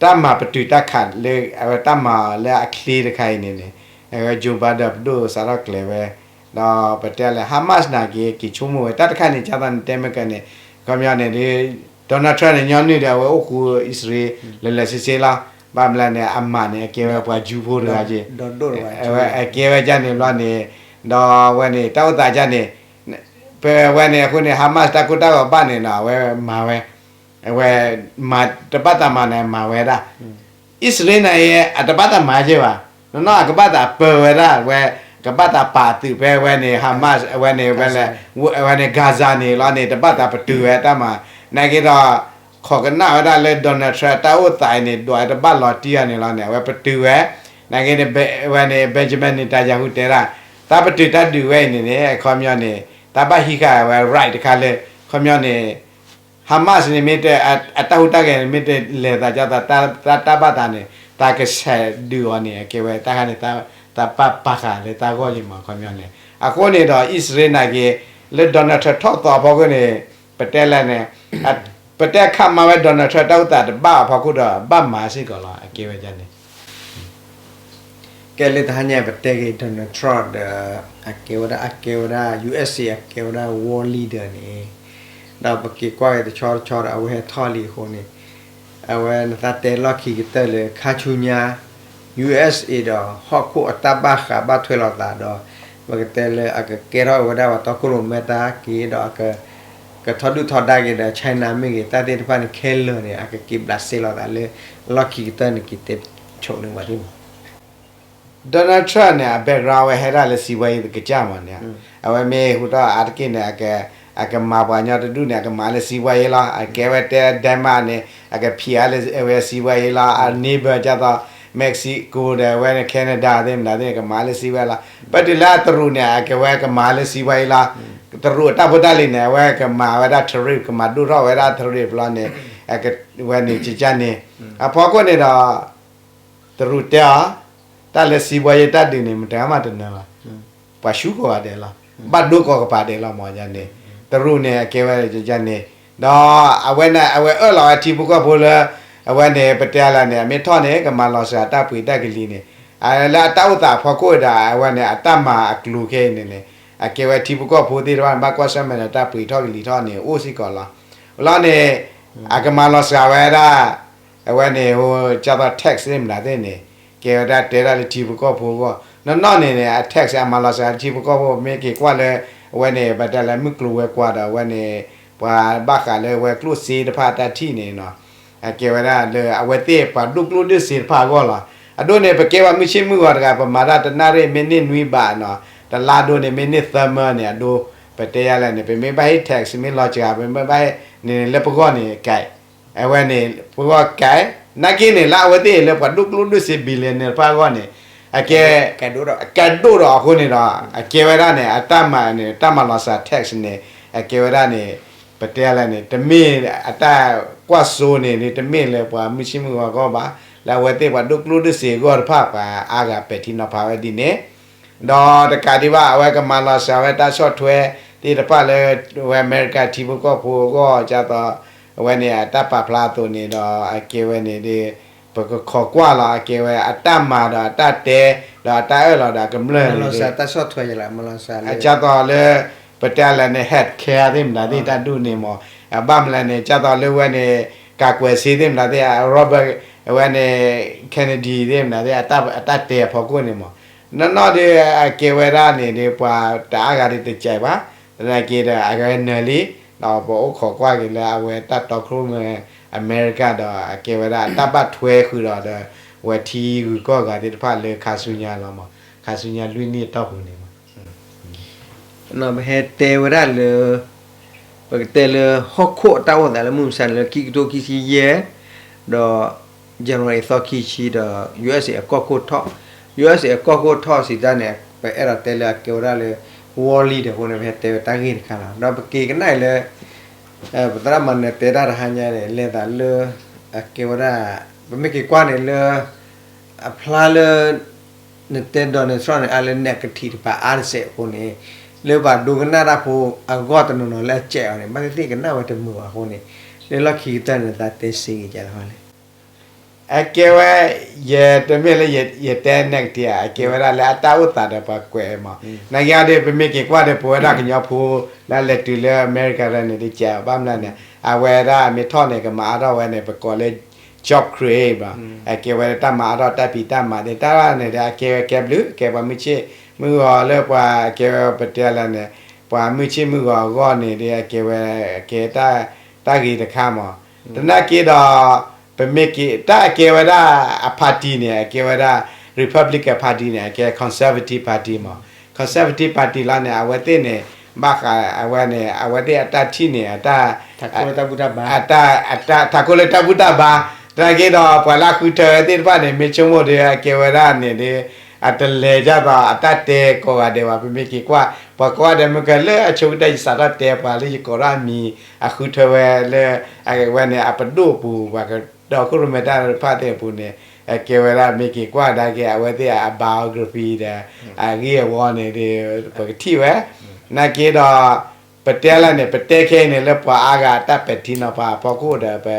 တၢ်မၤပတုာ်တၢ်ခးလၢ အဝဲတၢ်မၤလၢအချ့တခါအံၤန့ၣ်န့ၣ် အဝဲ Joe Biden ပဒိၣ်စးထီၣ်ကျဲၤဝဲ ဒီးပတဲလၢ Hamas နာ်က့ၤ က့ၤဆိကမိၣ်ဝဲ တၢ်တခါန့ၣ် ကၢ်သီန့ၣ် တဲမ့ၢ်ကန့ၣ် ခီပညီန့ၣ်ဒီး Donald Trump န့ၣ် ညီနုၢ်ဒီး အဝဲအိၣ်ဃူအံၣ်စရ့လး လၢာ်လၢာ်ဆ့ဆ့လီၤ. ဘၣ်မနုၤလဲၣ်န့ၣ် အမၤန့ၣ် အကဲဝဲပှၤ Jew ဖိတဂၤက့ၤ အကဲဝဲဒ်န့ၣ်ဘျီန့ၣ် ဒီးအဝဲန့ၣ် တၢ်အိၣ်သးဒ်န့ၣ် ပဝဲန့ၣ်အဃိန့ၣ် Hamas တၢ်ကိၢ်တၢ်ဂီၤဘၣ်န့ၣ်နီၤ အဝဲမၤဝဲ အဝဲ မၤတဘၣ်သးမၤန့ၣ် မၤဝဲဒၣ် အံၣ်စရ့လးန့ၣ် အတဘၣ်သးမၤက့ၤဘၣ်, နီၢ်နီၢ်အကဘၣ်သးပၢဝဲဒၣ် ဝဲ ကဘၣ်သးပာ်သုးဖဲဝဲန့ၣ် Hamas အဝဲန့ၣ် ဝဲန့ၣ် Gaza န့ၣ်လီၤန့ၣ် တဘၣ်သးပတုာ်ဝဲတၢ်မၤ, နာ်က့ၤဒီး ခိးကနၣ်ဝဲဒၣ်လၢ Donald Trump တၢ်အိၣ်သးအံၤန့ၣ် ဒွးတဘၣ်လီၤတံၢ်အီၤန့ၣ်လီၤန့ၣ် အဝဲပတုာ်ဝဲ, နာ်က့ၤန့ၣ် ဝဲန့ၣ် Benjamin Netanyahu တဲဒၣ် တၢ်ပတုာ်တၢ်ဒုးဝဲအံၤန့ၣ်န့ၣ် အခီပညီန့ၣ် တၢ်ဘၣ်ဟံးဃာ်ဝဲ right တခါလၢ ခီပညီန့ၣ် Hamas န့ၣ်မ့ၢ်တ အတၢ်ဟူးတၢ်ဂဲၤန့ၣ် မ့ၢ်တလဲၤသးကၢ်သး တၢ်ဘၣ်သးန့ၣ် တၢ်ကဆဲးဒုးအီၤန့ၣ် အကဲဝဲတၢ်ခါန့ၣ် တၢ်ပာ်ပာ်ဃာ်လၢတၢ်ဂီၢ်ယံၤမး ခီပညီန့ၣ် အဃိန့ၣ်ဒီး အံၣ်စရ့လးနာ်က့ၤ လၢ Donald Trump ထီၣ်သီအဖီခိၣ်န့ၣ် ပတဲလဲၣ်န့ၣ် ပတဲခးမၤဝဲ Donald Trump တၢ်အိၣ်သးတဘၣ်အဖီခိၣ်ဒီး ဘၣ်မၤစ့ၢ်ကီးလီၤ အကဲဝဲဒ်န့ၣ် ကဲလၢတဟါညါပတဲက့ၤ Donald Trump ဒီး အကဲဝဲဒၣ် အကဲဝဲဒၣ် USA အကဲဝဲဒၣ် world leader န့ၣ် ဒီးပက့ၤကွၢ်က့ၤတဆီတဆီဒီး အဝဲဟဲထီၣ်လံအဃိန့ၣ် အဝဲနသးတဲလီၢ်ခံကတၢၢ်လၢခါဆူညါ USA ဒီးဟီၣ်ခိၣ်အတၢ်ဘၣ်ဃးဘၣ်ထွဲလိာ်သးဒီး ပကတဲလၢအကကဲထီၣ်ဝဲဒၣ်ပှၤတီခိၣ်ရိၣ်မဲတၢ်က့ၤဒီး ကထီဒုၣ်ထီဒါက့ၤဒီး China မ့ၢ်ဂ့ၤ တၢ်သ့ၣ်တဖၣ်န့ၣ်ခဲလၢာ်န့ၣ် အကက့ၤဘျးစ့လိာ်သးလၢ အလီၢ်ခံကတၢၢ်န့ၣ် က့ၤတဲဆိန့ၢ်ဝဲဒၣ် Donald Trump န့ၣ် အ background ဝဲဟဲဒၣ်လၢစံးဘှါယံၤကစၢ်မးန့ၣ် အဝဲမ့ၢ်ဟူထီၣ်အါတက့ၢ်န့ၣ် အကမၤပှၤကညီတဒူၣ်န့ၣ် အကမၤလၢစံးဘှါယံၤလီၤ. အကဲဝဲတဲ Denmark န့ၣ် အကဖံးအါလၢအဝဲစံးဘှါယံၤလီၤ. အ neighbor ဒ်သိး Mexico ဒီး အဝဲန့ၣ် Canada သ့ၣ်မတၤသ့ၣ်န့ၣ် ကမၤလၢစံးဘှါယံၤလီၤ. ပတုၤလၢအတရူးန့ၣ် အကဝဲကမၤလၢစံးဘှါယံၤလီၤ. တရူးအတၢ်ဖိတၢ်လံၤန့ၣ် အဝဲကမၤဝဲဒၣ် tariff ကမၤဒိၣ်ထီၣ်ဝဲဒၣ် tariff လီၤန့ၣ် အကဝဲန့ၣ်ကကန့ၣ် အဖီခိၣ်န့ၣ်ဒီး တရူးတဲအီၤ တၢ်လၢစံးဘှါယံၤတၢ်ဒုးန့ၣ် မတၤမးတနၢၤဘၣ်. ပှၤဆူၣ်ကိးဂၤဒဲးလီၤ. ဘၣ်ဒိကိးကပၤဒဲးလီၤမးန့ၣ် တရူးန့ၣ် အကဲဝဲန့ၣ် ဒီးအဝဲန့ၣ် အဝဲအၢၣ်လီၤဝဲထံဖိကီၢ်ဖိလၢ အဝဲန့ၣ် ပတဲလၢန့ၣ် အမ့ၢ်ထီၣ်န့ၣ် ကမၤလီၤစှၤတၢ်ပှ့ၤတၢ်ကလံၤန့ၣ် လၢအတၢ်အိၣ်သးအဖီခိၣ်ဒီး အဝဲန့ၣ် အတၢ်မၤအကျိၤခဲအံၤန့ၣ်န့ၣ် အကဲဝဲထံဖိကီၢ်ဖိသ့ၣ်တဖၣ်န့ၣ် ဘၣ်ကွၢ်ဆၢၣ်မဲာ်ဒီးတၢ်ပှ့ၤထီၣ်ကလံၤထီၣ်န့ၣ် အိၣ်စ့ၢ်ကီးလီၤ. လီၤန့ၣ် အကမၤလီၤစှၤဝဲဒၣ် အဝဲန့ၣ် ဟိ ဒ်သိး tax သ့ၣ်မတၤသ့ၣ်န့ၣ် ကဲဝဲဒၣ်တဲဒၣ်လၢထံဖိကီၢ်ဖိအဂီၢ် နီၢ်နီၢ်န့ၣ်န့ၣ် အ tax အမၤလီၤစှၤလၢထံဖိကီၢ်ဖိ မ့ၢ်က့ၤကွၢ်လၢ အဝဲန့ၣ် ပတဲလၢမုၢ်ကျိၤဝဲၤကွာ်ဒီး အဝဲန့ၣ် ပှၤဘၣ်ဃးလၢဝဲကျိၣ်စ့တဖၣ်တၢ်ထံၣ်န့ၣ်နီၤ အကဲဝဲဒၣ်လၢအဝဲသ့ၣ်ပှၤဒိၣ်ကျိၣ်ဒိၣ်စ့တဖၣ်အဂီၢ်လီၤ. အဒိန့ၣ် ပကဲပှၤမုၢ်ဆ့ၣ်မုၢ်ဂီၤတဂၤ ပမၤတၢ်တနၣ်ရံၣ်မ့ၢ်န့ၢ်နွံဘးနီၤ တလါဒိန့ၣ် မ့ၢ်န့ၢ်သၢမၢန့ၣ် အဒိ ပတဲယၤလဲၣ်န့ၣ် ပမ့ၢ်ဘၣ်ဟ့ၣ် tax မ့ၢ်လီၤစှၤ ပမ့ၢ်ဘၣ်ဟ့ၣ်န့ၣ် လၢပဂီၢ်န့ၣ် ကဲ အဝဲန့ၣ် ပဂီၢ်ကဲ နာ်က့န့ၣ် လၢအဝဲသ့ၣ်လၢပှၤဒိၣ်ကျိၣ်ဒိၣ်စ့ billionaire တဖၣ်အဂီၢ်န့ၣ် အကဲ ကဲဒိၣ်ဒီးအဃိန့ၣ်ဒီး အကဲဝဲဒၣ်န့ၣ် အတၢ်မၤန့ၣ် တၢ်မၤလီၤစှၤ tax န့ၣ် အကဲဝဲဒၣ်န့ၣ် ပတဲလဲၣ်န့ၣ် တမ့ၢ်အတၢ်ကွၢ်စိန့ၣ် တမ့ၢ်လၢပှၤမုၢ်ဆ့ၣ်မုၢ်ဂီၤအဂီၢ်ဘၣ် လၢအဝဲသ့ၣ်ပှၤဒိၣ်ကျိၣ်ဒိၣ်စ့အဂီၢ်တဖၣ် ပှၤအါဂၤပဲာ်ထံနီၤဖးဝဲဒ်န့ၣ် ဒီးတကးဒံးဘၣ် အဝဲကမၤလီၤစှၤဝဲတၢ်ဆီၣ်ထွဲသ့ၣ်တဖၣ်လၢ ဝဲအမဲရကၤထံဖိကီၢ်ဖိအဂီၢ် ဒ်သိး အဝဲန့ၣ်အတၢ်ပာ်ဖျါအသိးန့ၣ်ဒီး အကဲဝဲန့ၣ်ဒီး ပကခိးကွၢ်လီၤ အကဲဝဲအတၢ်မၤဒီးအတၢ်တဲ ဒီးအတၢ်အၢၣ်လီၤဒီးအကမျၢၢ်န့ၣ် ဒ်သိးလၢ ပတဲလဲၣ်န့ၣ် health care သ့ၣ်မတၤသ့ၣ်တၢ်ဒိၣ်န့ၣ်မး ဘၣ်မနုၤလဲၣ်န့ၣ် ဒ်သိးလၢဝဲန့ၣ် ကာကွယ်ဆေး သ့ၣ်မတၤသ့ၣ် Robert အဝဲန့ၣ် Kennedy သ့ၣ်မတၤသ့ၣ် အတၢ်တဲအဖီခိၣ်န့ၣ်မး နီၢ်နီၢ်ဒီးအကဲဝဲဒၣ်န့ၣ်ဒီး ပှၤတအါဂၤဒီးတစဲးဘၣ် သနာ်က့ဒီးအကနၢၤလံ ဒီးပအိၣ်ခိးကွၢ်က့ၤလၢအဝဲတၢ်တီခိၣ်ရိၣ်မဲ အမဲရကၤဒီးအကဲဝဲဒၣ်တၢ်ဘၣ်ထွဲဃုာ်ဒီးဒီး ဝဲထံဂုၤကီၢ်ဂၤသ့ၣ်တဖၣ်လၢခါဆူညါလီၤမး ခါဆူညါလွံၢ်နံၣ်အတီၢ်ပူၤန့ၣ်မး ပဟဲတဲဝဲဒၣ်လၢ ပကတဲလၢဟီၣ်ခိၣ်အတၢ်အိၣ်သးလၢမုၢ်မဆါန့ၣ်လၢခံကထိခံဆံယဲၢ် ဒီး January သီခံဆံဒီး USA အကီၢ်ခိၣ်ထီၣ် USA အကီၢ်ခိၣ်ထီၣ်စံးတၢ်န့ၣ် ပအဲၣ်ဒိးတဲလၢအကဲဝဲဒၣ်လၢ world leader အဃိန့ၣ် ပဟဲတဲဝဲတၢ်ဂ့ၢ်တခါလီၤ. ဒီးပက့ၤကနၣ်အံၤလၢ ပသရၣ်မၤနၢၤတဲတၢ်တဟါညါန့ၣ် လဲၤသးလၢ အကဲဝဲဒၣ် ပမ့ၢ်က့ၤကွၢ်န့ၣ်လၢ အဖျါလၢ နတဲ Donald Trump န့ၣ် အါလၢ negative တဖၣ်အါတစဲးအဃိန့ၣ် လၢပှၤဒိကနၣ်တၢ်ဖိအဂီၢ်တနီၤနီၤလၢအစဲးအီၤန့ၣ် ဘၣ်သ့ၣ်သ့ၣ်ကနၣ်ဝဲတမုာ်ဘၣ်အဃိန့ၣ် လၢလီၢ်ခံကတၢၢ်န့ၣ် သးတဲစ့ဂ့ၤကလဲၣ်. အကဲဝဲ, ယတမ့ၢ်လၢယတဲ negative အကဲဝဲဒၣ်လၢအတၢ်အိၣ်သးဒီးပှၤကွဲးမး, နာ်က့ဒီး ပမ့ၢ်က့ၤကွၢ်ဒီး ပဝဲဒၣ်ကညီဖိ လၢလဲၤတုၤလၢအမဲရကၤန့ၣ် တကးဘၣ်မနုၤလဲၣ်န့ၣ် အဝဲဒၣ်မ့ၢ်ထီၣ်န့ၣ် ကမၤအါထီၣ်ဝဲန့ၣ် ပကိးလၢ job create ဘၣ်, အကဲဝဲဒၣ်တၢ်မၤအါထီၣ်တၢ်ဖံးတၢ်မၤန့ၣ် တၢ်န့ၣ်ဒီး အကဲဝဲကဲဘျုး ကဲပှၤမုၢ်ဆ့ၣ်မုၢ်ဂီၤလၢပှၤကဲဝဲပတဲလၢန့ၣ် ပှၤမုၢ်ဆ့ၣ်မုၢ်ဂီၤအဂီၢ်န့ၣ်ဒီး အကဲဝဲ ကဲ တၢ်ဂ့ၤတခါမး, သနာ်က့ဒီး ပမ့ၢ်က့ၤ တၢ်အကဲဝဲဒၣ်အ party န့ၣ် အကဲဝဲဒၣ် Republican Party န့ၣ် အကဲ conservative party မး, conservative party လီၤန့ၣ် အဝဲသ့ၣ်န့ၣ် ဘၣ်ဃးအဝဲန့ၣ် အဝဲသ့ၣ်အတၢ်ထံၣ်န့ၣ် အတၢ် ထးခိၣ်လၢတၢ်ဘူၣ်တၢ်ဘါ, သနာ်က့ဒီး ပှၤလၢအဃုထၢဝဲသ့ၣ်တဖၣ်န့ၣ် မ့ၢ်ဆိကမိၣ်ဒီး အကဲဝဲဒၣ်န့ၣ်ဒီး အတလဲၤဒ်သိးအတၢ်တဲကိးဂၤဒဲးဘၣ်, ပမ့ၢ်က့ၤကွၢ် ပှၤကိးဂၤဒဲး မ့ၢ်ကလၢအဆိကတၢၢ် ယစးထီၣ်တဲပှၤလၢယကိးထီၣ်အမံၤ အဃုထၢဝဲလၢ အဝဲန့ၣ် အပဒိၣ်အပူၤ ပှၤကဒီခိၣ်ရိၣ်မဲတၢ်တဖၣ်သ့ၣ်အပူၤန့ၣ် အကဲဝဲဒၣ် မ့ၢ်က့ၤကွၢ်ဒၣ်က့ၤ အဝဲသ့ၣ်အ biography ဒီး အဂ့ၢ်အဝီန့ၣ်ဒီး ပကထံၣ်ဝဲ, သနာ်က့ဒီး ပတဲလၢန့ၣ် ပတဲခဲအံၤန့ၣ် လၢပှၤအါဂၤအတၢ်ပဲာ်ထံနီၤဖးအဖီခိၣ်ဒီး ပ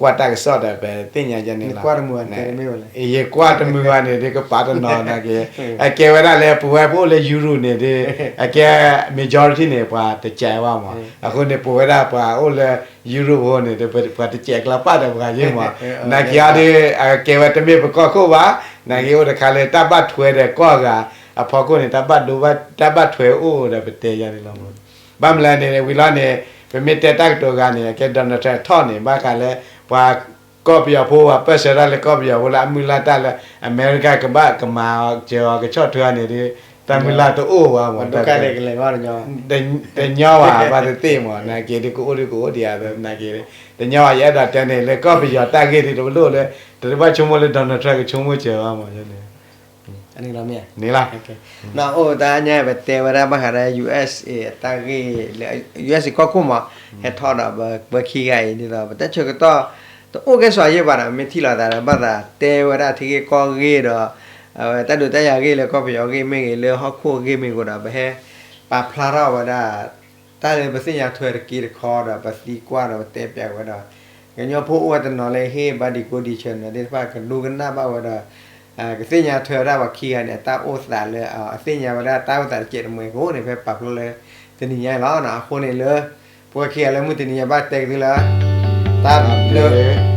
ကွၢ်တၢ်ကစီၣ်ဒီး ပသ့ၣ်ညါယဲန့ၣ်လီၤ. ယကွၢ်တမုာ်ဘၣ်န့ၣ်ဒီး ကပာ်တနီၤနာ်က့, အကဲဝဲဒၣ်လၢ ပဝဲပအိၣ်လၢ Europe န့ၣ်ဒီး အကဲ majority န့ၣ် ပှၤတကဲဘၣ်မး, အဃိန့ၣ် ပဝဲဒၣ်ပှၤအိၣ်လၢ Europe အဃိန့ၣ်ဒီး ပှၤတကဲကျါပာ်ဒီးပှၤယ့ၢ်မး, နာ်က့အီၤဒီး အကဲဝဲတမ့ၢ်ပကီၢ်ခိၣ်ဘၣ်, နာ်က့အိၣ်တခါလၢတၢ်ဘၣ်ထွဲဒီးကိးဂၤ အဖီခိၣ်န့ၣ် တၢ်ဘၣ်ဒိဘၣ် တၢ်ဘၣ်ထွဲအိၣ်ဒီးပတဲယဲန့ၣ်လီၤ. ဘၣ်မနုၤလဲၣ်န့ၣ် ဝံၤလီၤန့ၣ် ပမ့ၢ်တဲတၢ်ကတိၤဂၤန့ၣ် အကဲ Donald Trump ထီၣ်န့ၣ် ဘၣ်ဃးလၢ ပှၤကီၢ်ပယီၤဖိ ပှၤပၢၢ်ဆၢတၢ်လၢကီၢ်ပယီၤဖိလၢ အမုၢ်လၢ်တၢ်လၢ အမဲရကၤကဘၣ်ကမၤစၢၤအီၤ ကဆီၣ်ထွဲအီၤန့ၣ်ဒီး တၢ်မုၢ်လၢ်တအိၣ်ဘၣ်မး, တညီဘၣ် ဘၣ်သ့ၣ်သ့ၣ်မး, နာ်က့ဒီး ကအိၣ်ဒီးကအိၣ်ဒံးဧါနာ်က့, တညီဘၣ် ယအဲၣ်ဒိးတဲန့ၣ် လၢကီၢ်ပယီၤတၢ်ဂ့ၢ်ဒီး တလိၣ်လၢ တဘၣ်ဆိကမိၣ်လၢ Donald Trump ကဆိကမိၣ်စၢၤဘၣ်မးန့ၣ် နလီၤမ့ၢ်ဧါ, နအိၣ်တၢ်ညါ ပတဲဝဲဒၣ်ဘၣ်ဃးဒီး USA အတၢ်ဂ့ၢ်လၢ USA ကီၢ်ခိၣ်မး ဟဲထီၣ်ဒီးပဝဲခံဂၤအံၤဒ်သိး ပတၢ်ဆၢကတီၢ် တအိၣ်ကဲစီၤယဲၢ်ဘၣ်ဒီး မ့ၢ်ထံၣ်လိာ်သးဒီး ဘၣ်သးတဲဝဲဒၣ်ထံဂ့ၢ်ကီၢ်ဂ့ၢ်ဒီး အဝဲတၢ်ဒုးတၢ်ယၤဂ့ၢ်လၢကီၢ်ပယီၤဂ့ၢ်မ့ၢ်ဂ့ၤ လၢဟီၣ်ခိၣ်ဂ့ၢ်မ့ၢ်ဂ့ၤဒီး ပဟဲပာ်ဖျါထီၣ်ဝဲဒၣ် တၢ်လၢပသ့ၣ်ညါထွဲတက့တခီဒီး ပသံကွၢ်ဒီး ပတဲပျးဝဲဒီး ကညီဖိအိၣ်ဝဲတနီၤလၢဟ့ၣ်ဘါဒံးကိးဒံးဆၢနီၤသ့ၣ်တဖၣ် ကဒိကနၣ်ဘၣ်ဝဲဒီး ကသ့ၣ်ညါထွဲဝဲဒၣ်ပှၤခံဂၤန့ၣ် အတၢ်အိၣ်သးလၢ အသ့ၣ်ညါဝဲဒၣ်တၢ်အိၣ်သးတစဲးတမှဲၤအဃိန့ၣ် ဖဲပာ်ဖျါလၢတနံၤညါအံၤလီၤ. အဃိန့ၣ်လၢ ပဝဲခံဂၤလၢမုၢ်တနံၤညါဘၣ်တဲက့ၤသုလၢ တၢ်ဘျုး